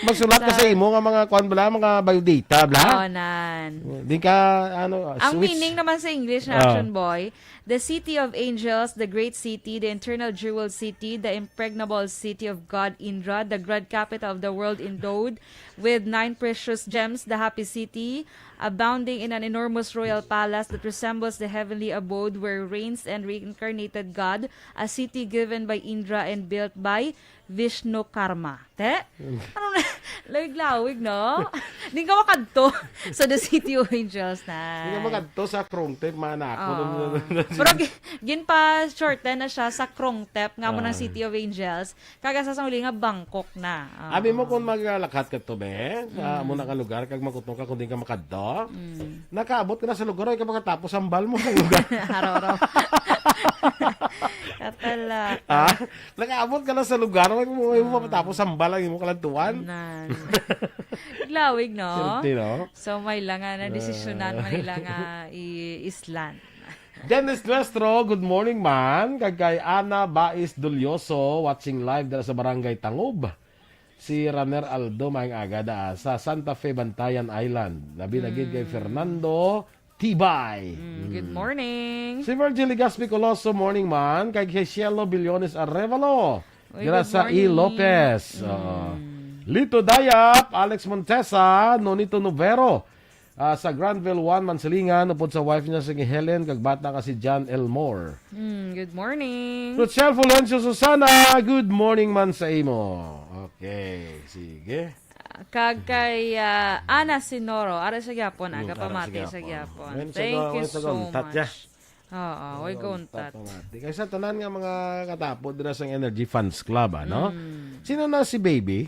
Magsulat ka sa sa imo nga mga kuan bala, mga biodata bala. Oh, nan. Di ka, ano, Ang switch. Meaning naman sa English na Oh. Action Boy, the city of angels, the great city, the eternal jewel city, the impregnable city of God Indra, the grand capital of the world endowed with nine precious gems, the happy city, abounding in an enormous royal palace that resembles the heavenly abode where reigns and reincarnated God, a city given by Indra and built by Vishnu Karma. Te? Ano na? Lawig-lawig, no? Di ka makadto sa The City of Angels na. Di ka makadto sa Krungtep, mga anak ko. Oh. Pero gi- ginpa-shorten na siya sa Krungtep, nga mo ng Ah. City of Angels. Kaga sa uli nga Bangkok na. Oo. Abi mo kung maglakat ka to, be, sa Mm. amo na ka lugar, kag makutno ka kung di ka makadto. Mm. Nakaabot ka na sa lugar, ay ka makatapos ang bal mo sa lugar. Araw-araw. Katala. Ha? Nakaabot ka na sa lugar, ay mo, ay mo Ah. matapos ang bal ang imo kalantuan. Nan. Lawig, no? Swerte, no? So, may lang nga na desisyonan Ah. man nila nga i-island. Dennis Nuestro, good morning, man. Kag kay Ana Bais Dulyoso, watching live dala sa Barangay Tangob. Si Raner Aldo, maayong aga da sa Santa Fe, Bantayan Island. Labi na gid kay Mm. Fernando Tibay. Mm, good Mm. morning. Si Virgil Legaspi Coloso, morning, man. Kay, kay Cielo Billones Arevalo. Uy, dira good sa E. morning. Lopez. Mm. Oo. Lito Dayap, Alex Montesa, Nonito Novero. Ah, sa Granville one, Mansilingan, upod sa wife niya si Helen, kag bata nga si John Elmore. Mm, good morning. Rochelle Fulgencio Susana, good morning man sa imo. Okay, sige. Ah, kag kay, ah, Ana Sinoro, ara sa gyapon, Mm, aga ara sa pamati sa gyapon. gyapon. Ngayon, sa Thank ga-, you ngayon, sa so gauntat, much. ya. Oo, way Way gauntat. gauntat, pamati. Kay sa tanan nga mga katapo dira sa Energy Fans Club, ano? Mm. Sino na si Baby?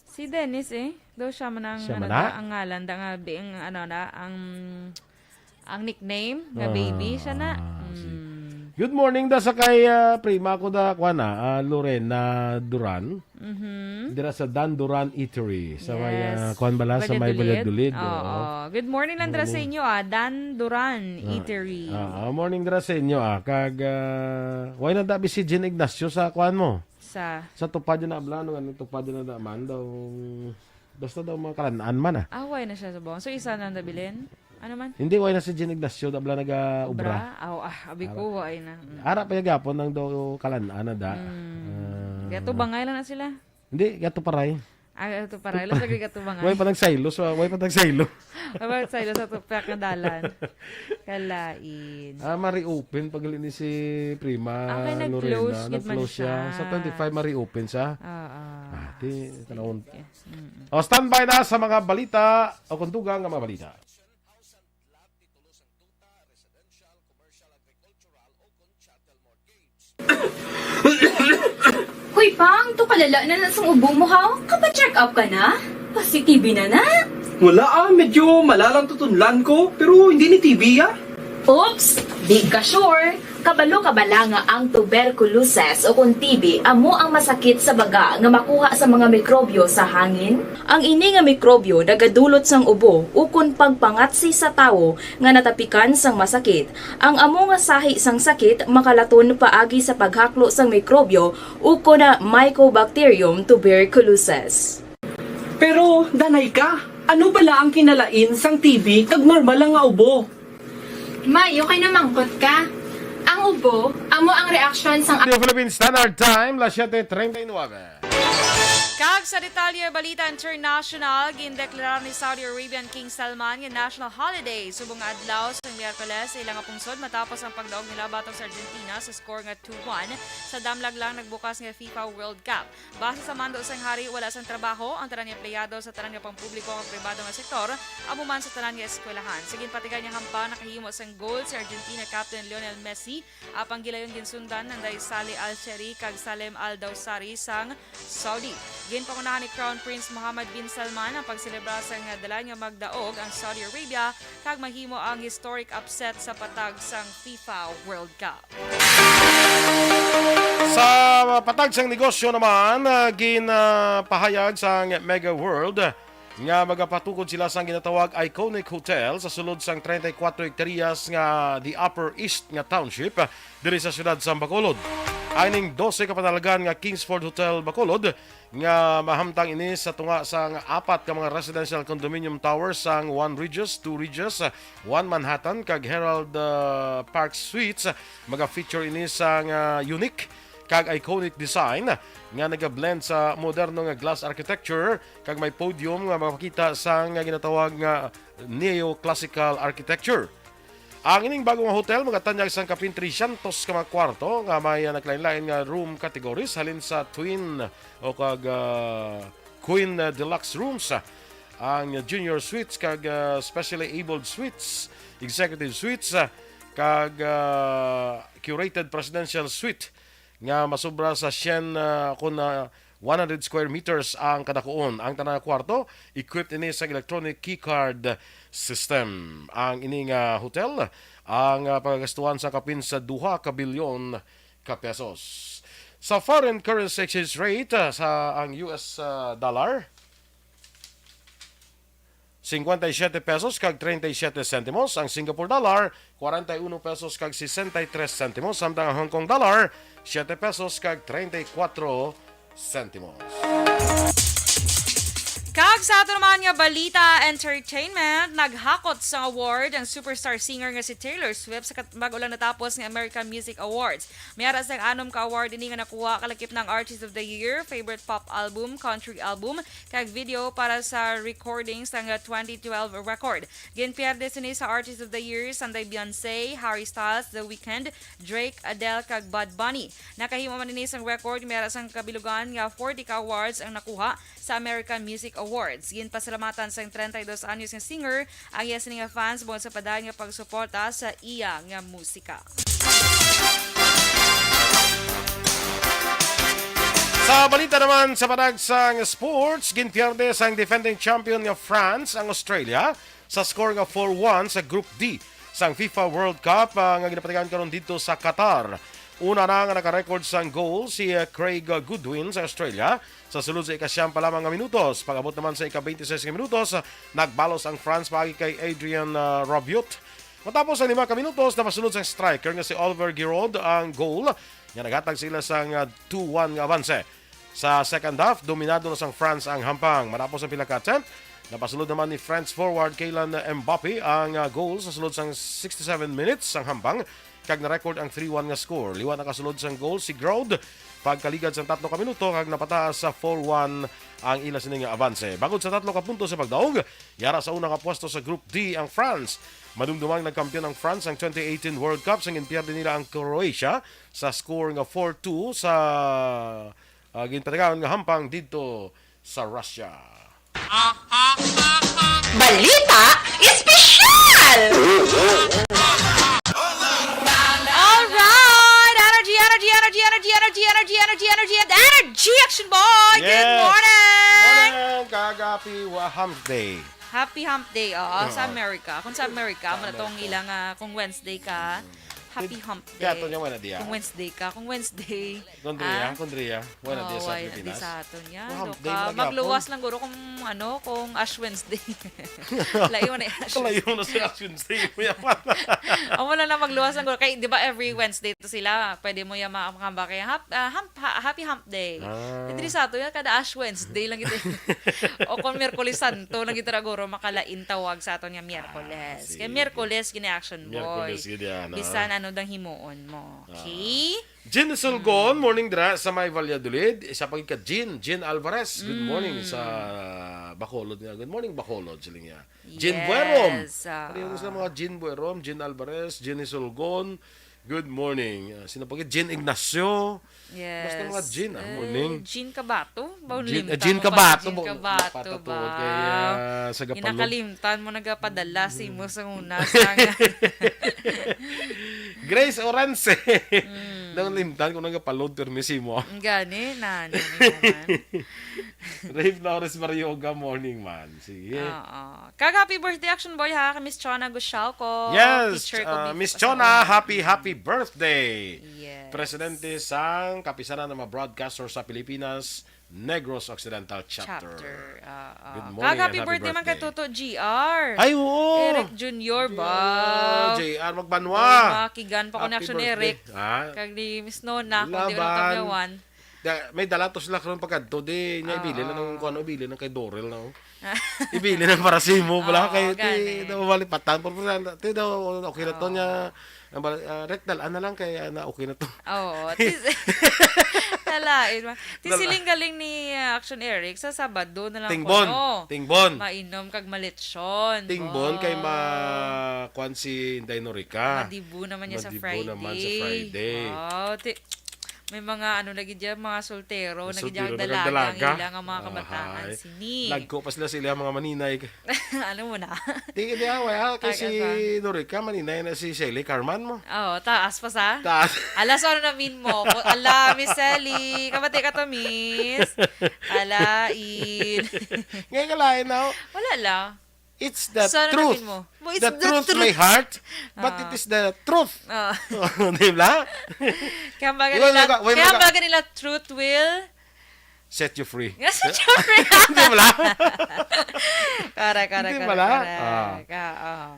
Si Dennis, eh. Daw siya man ang, Siya ano man da, na? ang ngalan da nga, bi-, ang, ano na, ang, ang nickname nga Baby, siya na. Ah, si Mm. Good morning da sa kay, ah, prima ko da, kuan na, ah, Lorena Duran. Mhm. Dira sa Dan Duran Eatery. Sa may, Yes. ah, kuan bala, sa may Valladolid. Valladolid, Oo. oo. Good morning lang dira sa Morning. inyo, ah, Dan Duran Ah, Eatery. ah, ah, morning dira sa inyo, ah. Kag, ah, why na dabi si Jean Ignacio sa kuan mo? Sa Sa tupad na abla, no, ano, tupad na da man daw. Basta daw mga kalan-an man, ah. Ah, why na siya sa buong? So, isa na nabilin? Ano man? Hindi, why na si Jean Ignacio, da abla naga-ubra. Ubra? Aw, ah, abi Ara. ko, why na. Mm. Ara pa yung gapon nang daw kalan-an na da. Mm. Ah. Gato bangay lang na sila. Hindi, gato paray. Ah, gato paray. Lang sa gato bangay. Why pa nagsaylo? So, why pa nagsaylo? Why pa nagsaylo sa tupak nga dalan? Kalain. Ah, ma-reopen pag ni si Prima Ah, kay nag-close Lorena. gid man Nag-close siya. siya. Sa twenty-five, ma-reopen siya. Oo. Ah, ti, tanawon. Sige. Mm-mm. O, standby na sa mga balita o kung dugang nga mga balita. Hoy, Pang, to kalala na na sang ubo mo, ha? Kapa-check up ka na? Pasi-T B na na? Wala, ah, medyo malalang tutunlan ko, pero hindi ni T B, ah. Oops! Di ka sure? Kabalo ka bala nga ang tuberculosis o kung T B amo ang masakit sa baga nga makuha sa mga mikrobyo sa hangin? Ang ini nga mikrobyo nagadulot sang ubo ukon pagpangatsi sa tawo nga natapikan sang masakit. Ang amo nga sahi sang sakit makalaton paagi sa paghaklo sang mikrobyo ukon na Mycobacterium tuberculosis. Pero, danay ka, ano bala ang kinalain sang T B kag normal lang nga ubo? May, okay na mangkot ka. Ang ubo, amo ang reaksyon sang Radio Philippines Standard Time, las siete treinta y nueve. Kag sa detalye, balita international, gindeklarar ni Saudi Arabian King Salman nga national holiday subong nga adlaw sa Miyerkules sa ila nga pungsod matapos ang pagdaog nila batok sa Argentina sa score nga two one sa damlag lang nagbukas nga FIFA World Cup. Base sa mando sang hari, wala sang trabaho ang tanan nga empleyado sa tanan nga pampubliko kag pribado nga sektor, amo man sa tanan nga eskwelahan. Sa ginpatigan nga hampa, nakahimo sang goal si Argentina captain Lionel Messi, apang gilayon ginsundan nanday Salih Al-Shehri kag Salem Al-Dawsari sang Saudi. Ginpangunahan ni Crown Prince Mohammed bin Salman ang pagselebra sang dalan nga magdaog ang Saudi Arabia kag mahimo ang historic upset sa patag sang FIFA World Cup. Sa patag sang negosyo naman, ah, ginpahayag sang Mega World nga magapatukod sila sang ginatawag Iconic Hotel sa sulod sang treinta y cuatro hektaryas nga The Upper East nga township diri sa siyudad sa Bacolod. Ang ning dose ka panalagan nga Kingsford Hotel Bacolod nga mahamtang ini sa tunga sang apat ka mga residential condominium towers sang One Regis, Two Regis, One Manhattan kag Herald, ah, Park Suites, maga-feature ini sang, ah, unique kag iconic design nga nagablend sa moderno nga glass architecture kag may podium nga makakita sang ginatawag nga neoclassical architecture. Ang ining bago nga hotel magatanyag sang kapin trescientos ka mga kwarto nga may, ah, naglain-lain nga room categories, halin sa twin o kag, ah, queen, ah, deluxe rooms, ah, ang junior suites kag, ah, specially abled suites, executive suites, ah, kag, ah, curated presidential suite nga masobra sa syen, ah, kon, ah, one hundred square meters ang kadakuon. Ang tanan nga kwarto equipped ini sa electronic keycard system. Ang ini nga hotel ang, ah, pagagastuhan sa kapin sa duha ka bilyon ka pesos. Sa foreign currency exchange rate, ah, sa ang U S, ah, dollar, cincuenta y siete pesos kag treinta y siete centimos, ang Singapore dollar, cuarenta y uno pesos kag sesenta y tres centimos, samtang ang Hong Kong dollar, siete pesos kag treinta y cuatro centimos. Kag sa ato naman nga balita, entertainment, naghakot sang award ang superstar singer nga si Taylor Swift sa kat-, bag-o lang natapos nga American Music Awards. May ara sang anom ka award ini nga nakuha, kalakip na ang Artist of the Year, Favorite Pop Album, Country Album, kag Video para sa recording sang twenty twelve record. Ginpierde sini sa Artist of the Year, sanday Beyonce, Harry Styles, The Weeknd, Drake, Adele, kag Bad Bunny. Nakahimo man ini sang record, may ara sang kabilugan nga forty ka awards ang nakuha sa American Music Awards. Ginpasalamatan sang treinta y dos anyos nga singer ang iya sini nga fans bungod sa padayon nga pagsuporta sa iya nga musika. Sa balita naman sa padagsang sports, ginpierde sang defending champion nga France ang Australia sa score nga four one sa Group D sang FIFA World Cup, ah, nga ginapatigayon karon didto sa Qatar. Una na nga naka-record sang goal si, ah, Craig Goodwin sa Australia sa sulod sa ikasiyam pa lamang nga minutos. Pag-abot naman sa ika-twenty-six nga minutos, ah, nagbalos ang France paagi kay Adrien, ah, Rabiot. Matapos ang lima ka minutos, napasulod sang striker nga si Olivier Giroud ang goal nga naghatag sa ila sang, ah, two one nga avanse. Sa second half, dominado na sang France ang hampang. Matapos ang pila ka attempt, napasulod naman ni France forward Kylian Mbappe ang, ah, goal sa sulod sang sixty-seven minutes sang hampang, kag na-record ang three one nga score. Liwat nakasulod sang goal si Giroud pagkaligad sang tatlo ka minuto, kag napataas sa four one ang ila sini nga avanse. Bangod sa tatlo ka puntos sa pagdaog, yara sa una nga pwesto sa Group D ang France. Madumdumang nagkampiyon ang France ang twenty eighteen World Cup sang ginpierde nila ang Croatia sa score nga four two sa, ah, ginpatigayon nga hampang didto sa Russia. Balita Espesyal! Alright! Energy, energy, energy, energy, energy, energy, energy, energy, energy, and energy, Action Boy! Good Yes. Morning! Morning! Kag happy wa-, hump day. Happy hump day, oo, sa Oo. America. Kung sa America, Sa muna tong America. ilang, ah, kung Wednesday ka, Mm. happy hump Kaya day. to niya, wala diya. Kung Wednesday ka, kung Wednesday, Kondria, ah, kondria. Wala oh, diya sa wala Pilipinas. Di sa aton yan. Wa, Loka. Magluwas lang guro kung ano, kung Ash Wednesday. Layo na yung Ash Kalayo na sa Ash Wednesday. Kuya Pat. Oh, wala na magluwas lang guro. Kay, di ba every Wednesday to sila, pwede mo yung makakamba kaya hap, ah, hamp, ha, happy hump day. Ah. Diri sa ato yan, kada Ash Wednesday lang ito. O kung Miyerkules Santo lang ito na guro, makalain tawag sa aton nga Miyerkules. Ah, Kaya sige. Miyerkules, gini Action Boy. Miyerkules, gini, ano? Bisan ano dang himuon mo. Ah. Okay? Jean Sulgon, morning dira sa may Valladolid. Isa pa gid ka, Jean, Jean Alvarez. Good morning Mm. sa Bacolod nga. Good morning, Bacolod, siling niya. Jean Yes, Buerom. ah. Pareho sila mga Jean Buerom, Jean Alvarez, Jean Sulgon. Good morning. Ah, sino pa gid? Jean Ignacio. Yes. Basta mga Jean, ah, Eh, morning. Jean Cabato? Ba, Jean, limtan ah, Jean mo ba? Cabato, Jean ba? Cabato Patatuod ba? kay, ah, sa Gapalog. Ginakalimtan mo, nagapadala si mo sa una, sa nga. Grace Oranse. Mm. Daw limtan ko nagapalod, pero may simo. Gani, na, na, na, naman. Ray Flores Marioga, morning man. Sige. Oo. Kag happy birthday, Action Boy, ha, kay Miss Chona Gushalco. Yes, Teacher ko ah, before Miss sa Chona, una. Happy, happy birthday. Yes. Presidente sang Kapisanan ng mga Broadcaster sa Pilipinas, Negros Occidental Chapter. Chapter, oo. Good morning Kag and happy happy birthday man kay birthday. Toto G R. Ay, oo. Eric Junior ba? J R Magbanwa. Makigan pa ko ni Happy Action birthday. Eric. Ha? Kag ni Miss Nona, kung di ko lang Laban. Tabyawan. Da, may dala to sila karon pagkadto, di niya ibili na Oo. Ng kuan, ibili na kay Dorel na, oh. Ibili na para sa imo, bala, Oo, kay, ti, gani. Daw, malipatan, pero, pero, ti, daw, okay na to Oo. Niya. Ang bala, ah, Rek, dal-an na lang kay, ah, na okay na to. Oo, tis-, nalain ma-, ti Dal-, siling galing ni, ah, Action Eric, sa Sabado na lang Tingbon, kuno. Tingbon. Mainom kag malechon. Tingbon kay Ba. Ma-, kuan si Inday Norica. Madibu naman niya sa Madibu naman sa Friday. Friday. Wow, ti-, May mga ano lagi diyan, mga soltero, lagi diyan Soltero, dalaga ang nagdalaga. Ila nga mga kabataan Ahay. Sini. Lagko pa sila sa ila mga maninay. Ano mo na? Di, di, ah, wala. Kay Tag-, si ano? Norica, maninay na si Shelly Carman mo. Oo, taas pa sa? Taas. Alas, ano na min mo? Ko-, ala, Miss Shelly. Kabati ka to, Miss. Ala, in. Ngayon ka lain, no? Wala la. It's the So, ano truth. Namin mo? Mo, it's The the truth truth. May heart, but Ah. It is the truth. Ah. Di ba? Kaya ang baga Wala nila, ka, wala kaya ang ka. Baga nila, truth will Set you free. Yes, set you free. Di ba? Correct, correct, Di ba correct, la? Correct. Ah. Ah,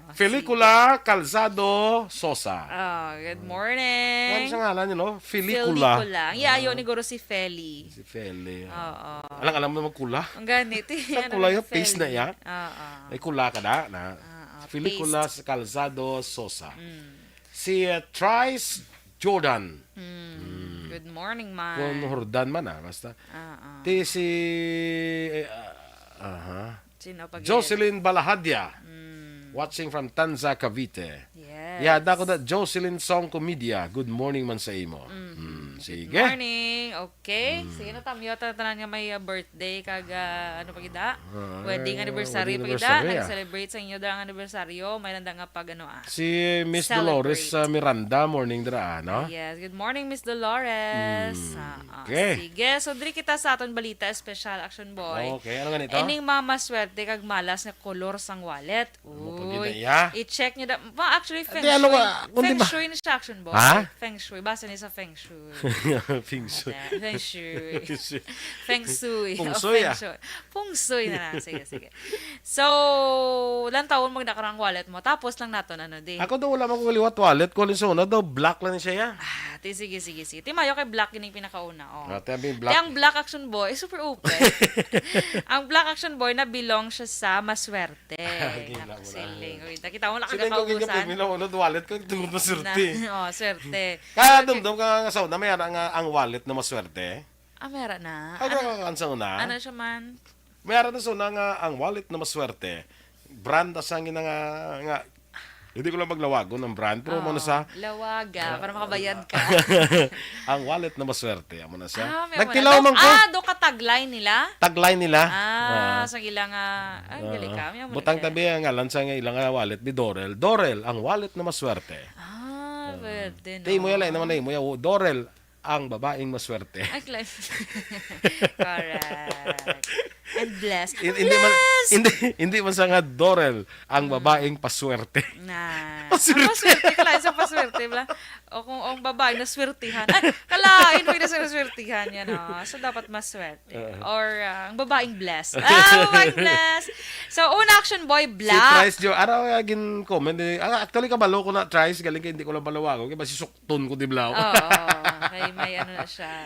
oh. Pelikula Calzado Sosa. Oh, good morning. Ano sa ngalan yun, no? Pelikula. Pelikula. Ang yayo Ah. Ni Guro si Feli. Si Feli. Oo. Alang-alang mo magkula. Ang ganit, eh. Ang Ano kula yung yung face na Feli? Yan. Oo. May kula ka na, na. Oo, Pelikula face. Sa Calzado Sosa. Mm. Si, uh, Trice Jordan. Mm. Mm. Good morning, man. Kung Jordan man, ah, basta. Oo. Ti si, eh, ah, aha. Sino pa gid? Jocelyn Balahadia. Mm. Watching from Tanza, Cavite. Yes. Yeah, dako na Jocelyn Song Comedia. Good morning man sa imo. Mm. Mm, Good sige. Morning. Okay. Mm. Sige na, tamyo ta tanan nga may, uh, birthday kag, uh, ano pa gid, ah? Ah, Wedding anniversary wedding pa gid, ah. Anniversary, ah. Nag-celebrate sa inyo dang anniversaryo. May nanda nga pag ano, ah. Si Miss Celebrate. Dolores, uh, Miranda, morning dira, ah, no? Yes. Good morning, Miss Dolores. Mm, Ah, ah. Okay. Sige. So, diri kita sa aton balita special, Action Boy. Okay, ano ganito? Ining mga maswerte kag malas nga kolor sang wallet. Ano pa gid Uy, na iya? I-check niyo da-, ma-, actually, feng Di, ano shui. Ka, kung di Feng ba shui ni siya, Action Boy. Ha? Feng shui. Basa ni sa feng shui. Feng shui. Ate, feng shui. Feng shui. Feng shui. Feng Oh, shui, feng ah. Shui. Feng shui na lang. Sige, sige. So, lantawon mo na karang wallet mo. Tapos lang naton, ano, di. Ako daw wala man ko kaliwat wallet. Kung sa una daw, black lang siya, ya. Ah, ti, sige, sige, sige. Ti mayo kay black gining pinakauna, oh. Ah, ti, abi, black. Ti ang black, Action Boy, super open. Ang black, Action Boy, na belong siya sa maswerte. Te, Gila mo na. Naku, siling. Uy, nakita mo, Siling ko, gigapin, nakakaubusan. Minaunod wallet ko, tungod na swerte. Na, oh, swerte. Kaya Okay. Dumdum ka nga sa una, may ara nga ang wallet na maswerte. Ah, may ara na. Ay, Ano, kaya ka sa una? Ano siya man? May ara na sa una nga ang wallet na maswerte. Brand na sang ina nga, nga, hindi ko lang maglawagon ang brand, pero mo na Oh, sa lawaga, para makabayad ka. Ang wallet na maswerte, amo na siya. Ah, may Nagtilaw wala. Man ko. Ah, do ka tagline nila? Tagline nila. Ah, Ah. Sa ilang, ah, ay, Ah. Galing ka. May amo Butang na tabi ang ngalan sa ilang, ah, wallet ni Dorel. Dorel, ang wallet na maswerte. Ah, Ah. Pwede, Ti, no? Imo yan, lain naman na imo yan. Dorel, ang babaeng maswerte. Ay, class. Correct. And blessed. Hin-, hindi man, Blessed! Hindi, hindi man sa nga Dorel, ang Mm. Babaeng paswerte. Na. Paswerte. Ang paswerte, kalain sa paswerte, bla? O kung ang babae naswertihan. Ay, kalain, pwede sa naswertihan yan, oh. So, dapat maswerte. Oo. Or, ah, ang babaeng blessed. Ah, babaeng blessed. So, una, Action Boy, Si black. Trice Jo, araw nga gin-comment, eh. Ah, actually, kabalo ko na, Trice, galing kay hindi ko lang balawago. Kaya ba si Sukton ko, di bla? Oo, kay may ano na siya.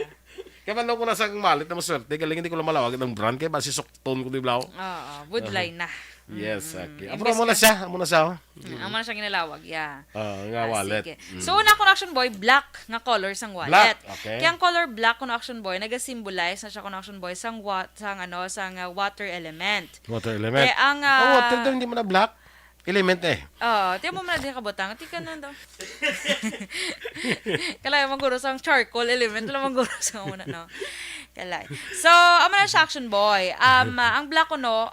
Kaya man ko na sa wallet na maswerte, galing hindi ko lang malawag ang brand, kaya ba si Sukton ko, di bla? Oo, budlay na. Yes, Mm-mm. okay. Imbes Amo na ka siya, amo na siya, oh. Mm, amo na siya ginalawag, yeah. Ah, nga Ah, wallet. Sige. Mm. So, una ko na, Action Boy, black nga color sang wallet. Black, okay. Kaya ang color black ko na, Action Boy, nag-symbolize na siya ko na, Action Boy, sang wa-, sang ano, sang, ah, water element. Water element. Kaya ang, Ang water ah, daw, hindi mo na black. Element eh. Oo, tiyan mo man na din kabutang. Tika na daw. Kalay, mangguro sa charcoal element. Wala mangguro sa muna, no? Kalay. So, amo na siya, Action Boy. Um, ah, ang black ko, no,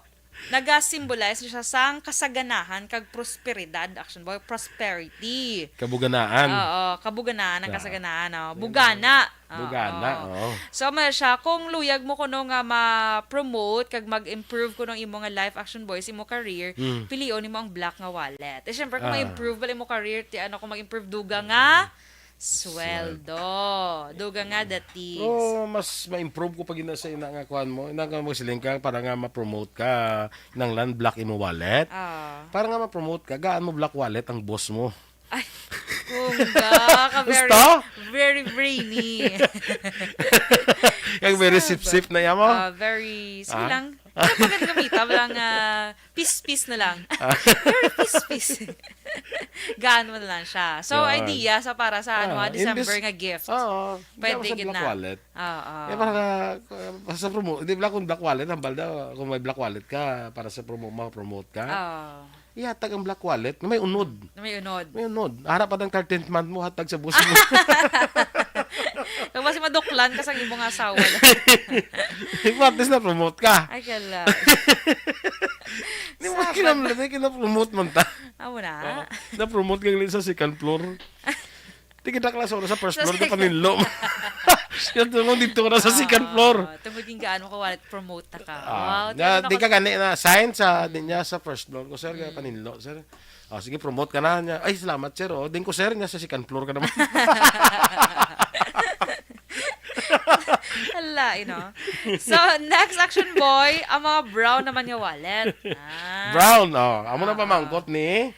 Naga-symbolize siya sang kasaganahan kag prosperidad, Action Boy, prosperity. Kabuganaan. Oo, kabuganaan ang Ah. kasaganaan, oh. Bugana. Oo. Bugana, oo. So, amo siya, kung luyag mo kuno nga ma-promote kag mag-improve kuno ang imo nga life, Action Boy, sa imo career, Mm. pilion nimo ang black nga wallet. Eh, syempre, kung Ah. ma-improve ba imo career, ti ano, kung mag-improve, duga nga sweldo. Duga nga datis. Pero mas ma-improve ko pag ina sa ina nga kuan mo, ina nga magsiling ka para nga ma-promote ka, kinahanglan black imo wallet. Ah. Para nga ma-promote ka, gaan mo black wallet ang boss mo. Ay, kungga ka, very, Gusto? very brainy. Kag very Saba. sip-sip na yan mo. Ah, very, sige Ah? lang. Ano pa gani gamita? Walang, ah, pis-pis na lang. Ah. Very pis-pis. Gaan mo na lang siya. So, Yan. idea sa para sa, ano, Ah, ha, December imbis-, nga gift. Oo. Pwede Hindi ako sa gid black na. wallet. Oo. Eh, para, uh, sa promo-, di ba kung black wallet, hambal daw, kung may black wallet ka, para sa promo-, ma-promote ka, Oo. ihatag ang black wallet na may unod. Na may unod. May unod. Harap pa ng thirteenth month mo, hatag sa boss mo. Kung basi maduklan ka sa imong asawa. Di ba, at least na-promote ka. Ay, kala. Di mo Sa kinam-, di kinapromote man ta. Amo na. Oo. Na-promote ka nila sa second floor. Di kita klase sa first Sa floor, di second. paninlo. Siya tulong dito ka na sa second floor. Ah, tungod yung gaano ka wallet, promote na ka. Ah, Wow, na, tingnan di ako ka sa gani na sign sa, di niya sa first floor ko, sir, kaya Mm. paninlo, sir. Ah, sige, promote ka na niya. Ay, salamat, sir. Oh, din ko, sir, niya sa second floor ka naman. Hala, you know. So, next, Action Boy, ang mga brown naman nga wallet. Ah. Brown, oh. Amo na Ah. pamangkot ni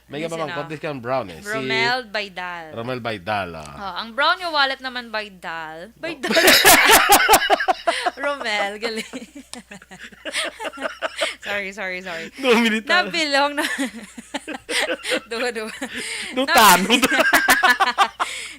May Ano ka ba mang sila? Contest kang Brown eh. Si Romel Baydal. Romel Baydal, ah. Oh, ang brown nga wallet naman, Baydal. Baydal. Romel, galing. Sorry, sorry, sorry. Duha minute na. Nabilong na. Duha, duha. Duha, Nabi-, tano.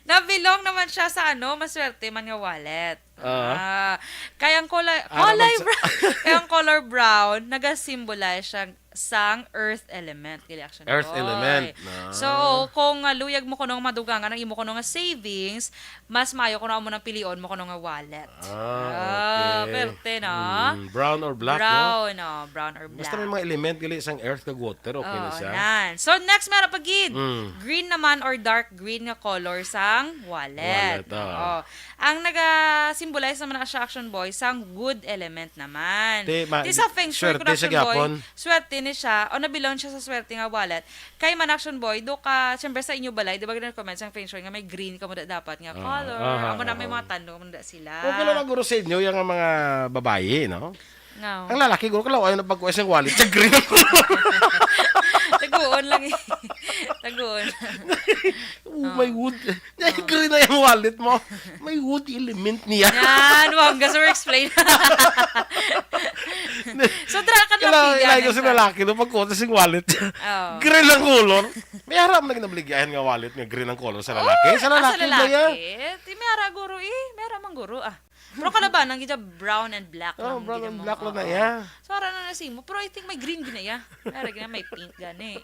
Nabilong naman siya sa ano, maswerte man nga wallet. Ah. Ah, kaya ang color, Ara color man sa brown, kaya ang color brown, nagasimbolize siya sang earth element, gali, Action Earth Boy. element, ah. So, kung, ah, luyag mo kuno madugangan ang imo kuno nga savings, mas maayo kuno amo nang pilion mo kuno nga wallet. Ah, Ah, okay. perte, no? Mm, brown or black, no? Brown, oh, brown or Basta may black. mga element gali sang earth kag water, okay na Oo, siya. nan. So, next, meron pa gid. Mm. Green naman or dark green nga color sang wallet. Wallet, ah. Oo. Ang naga-symbolize naman na siya, Action Boy, sang wood element naman. Ti, ma-, Ti sa feng shui swerte ko na, sa Action Boy, gyapon. Swerte ni siya, o nabilon siya sa swerte nga wallet. Kay man, Action Boy, do ka, siyempre sa inyo balay, di ba, gina-recommend sang feng shui nga may green ka mo da dapat nga Ah, color. ah, Amo na ah, may ah. mga tano mo da sila. Okay lang na guro sa inyo, yung mga babayi, no? Nga. Ang lalaki, guro, kalawa yung nagpagkuha siyang wallet sa green. Taguon lang eh. Taguon. Oh, may Oh. wood. Ay, Oh. green na yung wallet mo. May wood element niya. Yan, wag ka, sir, explain. So, dra ka lang Kailangan, pili, kailangan ano ko sa ka? lalaki, no, pagkuha sa sing wallet. Oh. Green ang color. May harap na ginabaligyan nga wallet nga green ang color sa lalaki. Oh, Sa ah, sa lalaki, ba yan? lalaki? Ti, may ara, guro, eh. May ara man, guro, ah. Pero kalabanan, gid siya brown and black Oh, lang, brown gid and mo. black lang na, Oo. yeah. So, ara na na simo. Pero I think may green gina, yeah. May ara gina, may pink gani.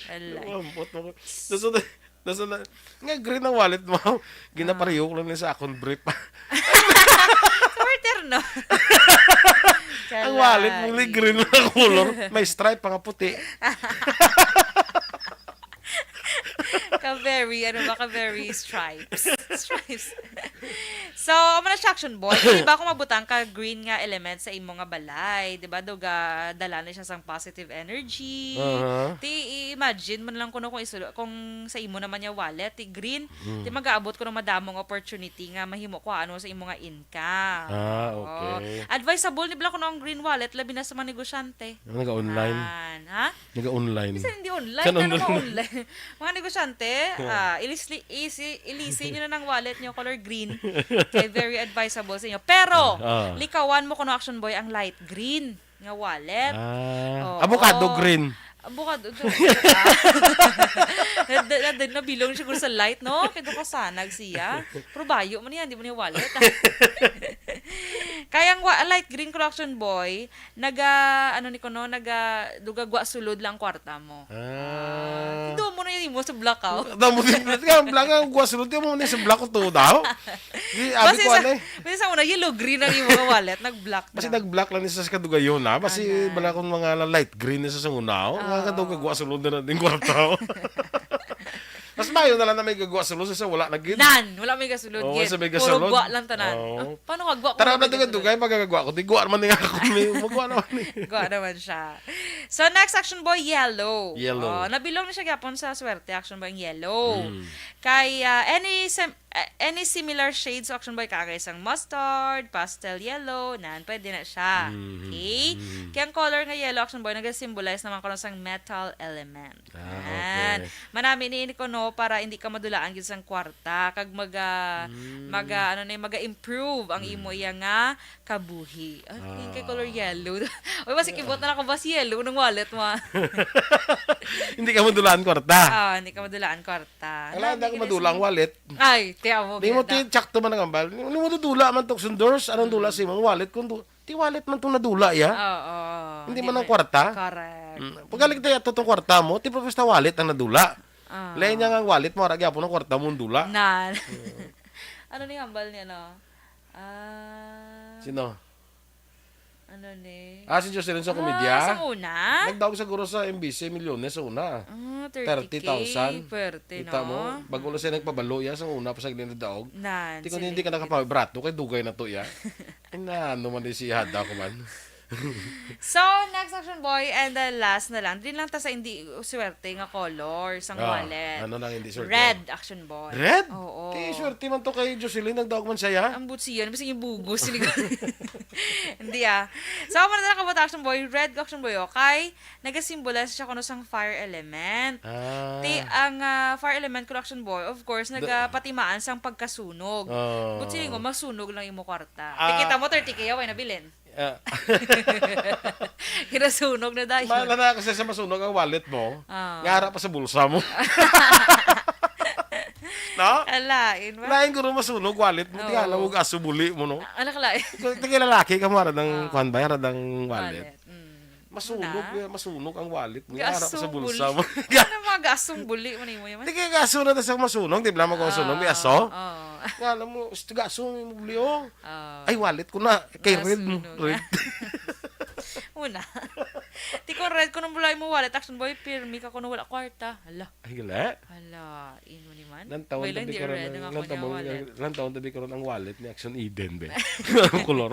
Alay. Ang buto mo. Nasa na, nasa na, nga green ang wallet mo. Ginapareho ko lang sa akong brief. Sa order, no? Ang wallet mo, Kalay. green ang color. May stripe pa nga puti. Ka-very, ano ba, ka-very stripes. Stripes. So, amo na siya, Action Boy. Di ba kung mabutang ka green nga element sa imo nga balay, di ba? Do ga dala na siya sang positive energy. Aha. Ti, i-imagine mo na lang kuno kung isu-, kung sa imo naman nga wallet, ti green, Mm. ti mag-aabot kuno madamong opportunity nga mahimo ko ano sa imo nga income. Ah, Oo. okay. Advisable ni bala kuno ang green wallet, labi na sa mga negosyante. Ang nag-online. Yan. Ha? Nag-online. Bisan hindi online, Saan pero online? ma-online. Mga negosyante, Yeah. ah, ilisli-, isi-, ilisi nyo na ng wallet nyo, color green. Kay very advisable sa inyo. Pero, Ah. likawan mo kuno, Action Boy, ang light green nga wallet. Ah, Oo. avocado green. Avocado, ito. Ah. Nad-, nad-, nabilong siguro sa light, no? Kaya doon kasanag siya. Pero bayo mo niya, hindi mo niya wallet, ah. Kaya ang wa-, light green, Action Boy, naga, ano ni kuno, naga, dugagwa sulod lang kwarta mo. Ah. Ah, tindo mo na imo sa blackout. Tamo din, nga, black ang gwa sulod, di mo ni sa black ko to daw. Di, abi Basi ko, sa, ano eh. basi sa una, yellow green ang imo nga wallet, nag-black Basi na. nag-black lang ni sa kadugayon, ha? Basi Anan. bala kung mga light green ni sa sanguna, oh. Nga Oo. kadto kagwa sulod na din kwarta, oh. Mas mayo na lang na may gagwa sulod sa wala na gid. Nan, wala may gasulod Oo, gid. sa may Puro gasulod. gwa lang tanan. Oo. Ah, paano nga gwa ko Tara na man dugay-dugay, magagwa ko. Di gwa naman nga ako. May magwa naman ni. Gwa naman siya. So, next action boy, yellow. Yellow. Oh, nabilong na siya gyapon sa swerte, action boy, ang yellow. Mm. Kay, ah, any sem-, ah, any similar shades, action boy, kagay sang mustard, pastel yellow, nan, pwede na siya. Mm, Okay? mm. Kaya ang color nga yellow, action boy, nag-symbolize naman ko sang metal element. Ah, Yan. okay. Manami ni ini kuno para hindi ka madulaan gyud sang kwarta kag maga Mm. maga ano ni, maga-improve ang imo Mm. iya nga kabuhi. Ay, yun kay color Ah. yellow. Oy, basi kibot na lang ko, bas yellow ng wallet mo, ah. Hindi ka madulaan kwarta. Ah, hindi ka madulaan kwarta. Wala, Nami hindi ako gid madula ang si wallet. Ay, tiyaw mo Di mo gid na. ti-, tsakto man ang ambal. Ano mo dudula man, Toks and Dors? Anong dula Mm. sa imong wallet? Kung du-, ti wallet man tong nadula, ya? Oo. Hindi Hindi man ang may kwarta? Correct. Mm. Pagkalig tayo ato tong kwarta mo, ti professional wallet ang nadula. Ah. Lain niya nga ang wallet mo, ara gyapon ang kwarta mo ang dula. Na. Mm. Ano ni hambal niya, no? Ah. Sino? Ano ni? Ah, si Jocelyn sa Ah, komedya? sa una? Nagdaog siguro sa M B C, milyones sa una. Ah, thirty K. Thirty thousand. Pwerte, Kita no? mo? Bago lang siya nagpabalo, ya, sa una pa sa gini nagdaog. Nan, Di ko si hindi ka Lingkit. nakapabrato, kay dugay na to, ya. Ay, na, ano man di si Hada ko man. So, next action boy, and the last na lang. Di lang ta sa hindi swerte nga color, sang Ah, wallet. ano lang hindi swerte? Red, action boy. Red? Oo. Ti, swerte man to kay Jocelyn, nagdaog man siya, ya. Ang butsiyan, basta yung bugos, sinig-, Hindi, ah. So, amo na lang kabot action boy, red action boy, oh. Kay, nagasimbolize siya kuno sang fire element. Ah. Ti, ang, ah, fire element kuno action boy, of course, The nagapatimaan sang pagkasunog. Oh. But siling ko, masunog lang imo kwarta. Ah. Ti, kita mo, thirty K, away, nabilin. Ah. Kinasunog na dayon. Ma-, na, na, kasi sa masunog ang wallet mo, Ah. nga ara pa sa bulsa mo. No? Alain ba? Lain guro masunog wallet mo, Oo. tingala mo, gaso buli mo, no? Ah, anak lain. Kung tingala laki ka mo, ara ng Ah. kwan ba, ara ng wallet. Wallet, mm. Masunog, Una? eh, masunog ang wallet mo, ara pa sa Gasong bulsa buli. mo. Ano mga gasong buli mo nimo yaman? Di kaya gaso na sa masunog, di ba mo kung sunog, may aso? Oo. Nga alam mo, "Usto, gaso mo buli, oh." Oo. Ay, wallet ko na. Kay red mo. Masunog. Red. Una. Ti kon red ko nang bulay mo wallet, action boy, pirmi ka kuno wala kwarta. Hala. Ay, gali? Hala, imo ni man. Ilang taon Wala, tabi hindi karon red ang, ang ilang akon nga taon, wallet. Ilang taon tabi karon ang wallet ni Action Eden, be? Ang kolor.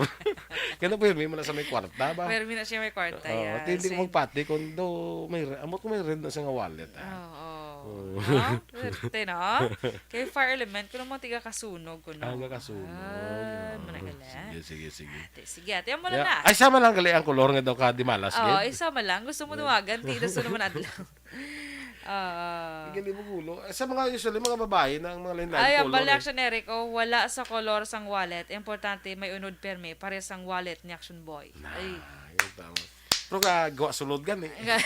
Kaya na pirmi mo na sa may kwarta ba? Pirmi na siya may kwarta, Oo, yeah. ti-, hindi ko So, magpati kung do may re-, ambot ko may red na siya nga wallet, ah. Oo. Oo. Ha? Swerte, no? Kay fire element, kuno mo tiga kasunog, kuno. Ah, nga kasunog. Ah, Ah, muna gali. sige, sige, sige. Ate, sige, ate, amo lang Yeah. na. Ay, sama lang gali ang kolor nga daw ka di malas, Oo, gid. isa man lang. Gusto mo Yeah. tumagan, ti, gusto naman adlaw. Oo. Ang gali mo gulo. Sa mga, usually, mga babae na ang mga lain-lain Ay, ang color, eh. Bali action, Eric, oh, wala sa kolor sang wallet. Importante, may unod permi, pares sang wallet ni Action Boy. Na, Ay. yun, tama. Pero ka, gawa sulod gani. Nga,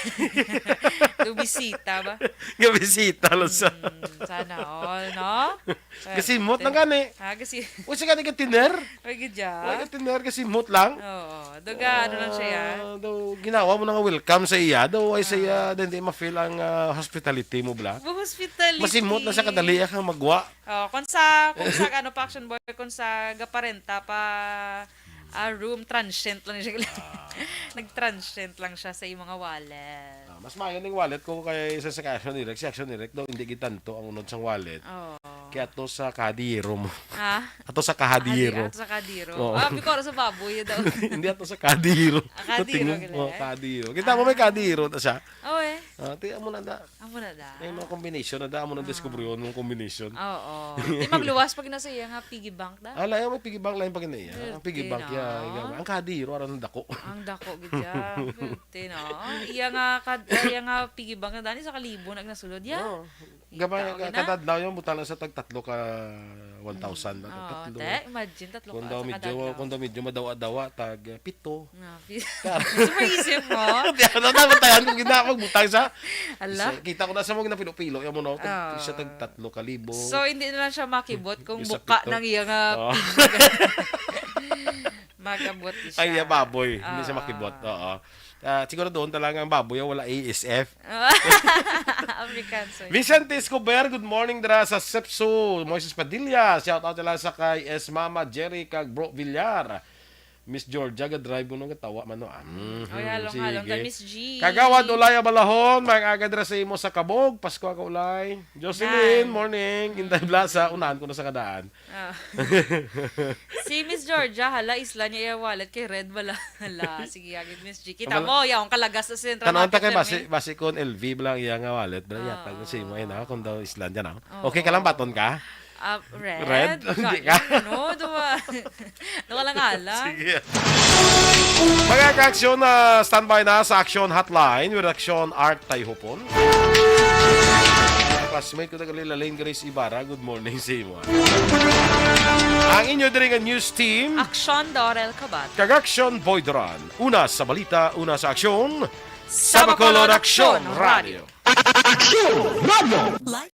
bisita ba? Nga bisita lang sa Mm, sana all, no? Gasimot lang Pwerte. gani. Ah, gasi- Uy, sa gani ka tiner? May gidya. Uy, ka tiner, gasimot lang. Oo. Daga, ano lang siya, ya? Ah, daw, ginawa mo na nga welcome sa iya. Daw, ay sa iya, Ah. daw hindi ma-feel ang, ah, hospitality mo, bla. Bu hospitality. Masimot na sa kadali, ah, kang magwa. Oh, kung sa, kung sa, ano pa, action boy, kung sa gaparenta pa, ah, room, transient lang siya. Ah. Nag-transient lang siya sa iyong mga wallet. Ah, mas maayo ning wallet ko kay sa, sa action ni Rex. Si action ni Rex daw, hindi gitanto ang unod sang wallet. Oo. Kaya to sa kahadiyero mo. Ah? Ato sa kahadiyero. Kahadi-, ato sa kahadiyero. Oo. Ah, biko sa baboy daw. Hindi, ato sa kahadiyero. Ah, kahadiyero Tingnan mo, gali. Oh, kahadiyero. Kita mo, may Ah. kahadiyero na siya. Oh, eh. Ah, tingnan mo na da. Amo na da. May mga combination na da. Amo na Ah. diskubriyon mong combination. Oo. Di magluwas pag nasa iya nga piggy bank da. Ah, layo, may piggy bank, lain pa gina iya. Ang piggy Pwerte bank, na. ya, ya, ang kahadiyero, aron ang dako. Ang dako, gid siya. Pwerte na. Ang iya nga kad-, iya nga piggy bank na dani sa kalibo na nasulod, ya. Oo. Gamay, Ikaw, ka-, gina? kada adlaw yung butang lang sa tag tatlo ka one thousand, Mm. ah, Oo, tatlo. Te, imagine, tatlo Kung ka daw sa medyo, kada adlaw. kung daw medyo madawa-dawa, tag, eh, pito. Nga, pi-, Ka- Super isip mo. Di, ano, dapat tayo, ano, gina-, magbutang sa Ala. isa, kita ko na sa mga napilo-pilo, yung mo, no? Tag, Ah. isa tag tatlo ka libo. So, hindi na lang siya makibot kung Isa buka pito. ng iya nga Oo. piggy. Magabot siya. Ay, iya baboy. Hindi siya Ah. makibot. Oo. Ah, siguro doon talaga ang baboy, wala A S F. African soy. Vicente Escobar, good morning dira sa Sepso. Moises Padilla, shout out nila sa kay S Mama Jerry kag Bro Villar. Miss Georgia, ga-drive ko nung katawa man no. Ah, mm, Oy, halong-halong ta, sige. Miss G. Kagawad Ulay Abalahon, mag-aga dira sa imo sa Kabog. Pasko ka Ulay. Jocelyn, Nan. Morning. Inday Blasa, unahan ko na sa kadaan. Ah. Si Miss Georgia, hala, isla niya iya wallet kay red wala. Hala, sige, agad Miss G. Kita Wala- mo, yaong kalagas sa Central Tanong ta Market kay Sir basi, May. Basi kung L V lang iya nga wallet, bro, Ah. yata si mo na kung daw Islandia na. Oo. Okay ka lang baton ka? Ah, red? Red? Hindi Hindi ka? ka? No, duwa. Duwa lang ala. Sige. Mga ka-aksyon, ah, standby na sa Action Hotline with Action Art Tayhupon. Classmate ko na gali, Lalaine Grace Ibarra, good morning sa imo. Ang inyo diri nga news team, Action Dorel Kabat. kag Action Boy Duran. Una sa balita, una sa aksyon, Sa Bacolod Aksyon Radio. Action Radio.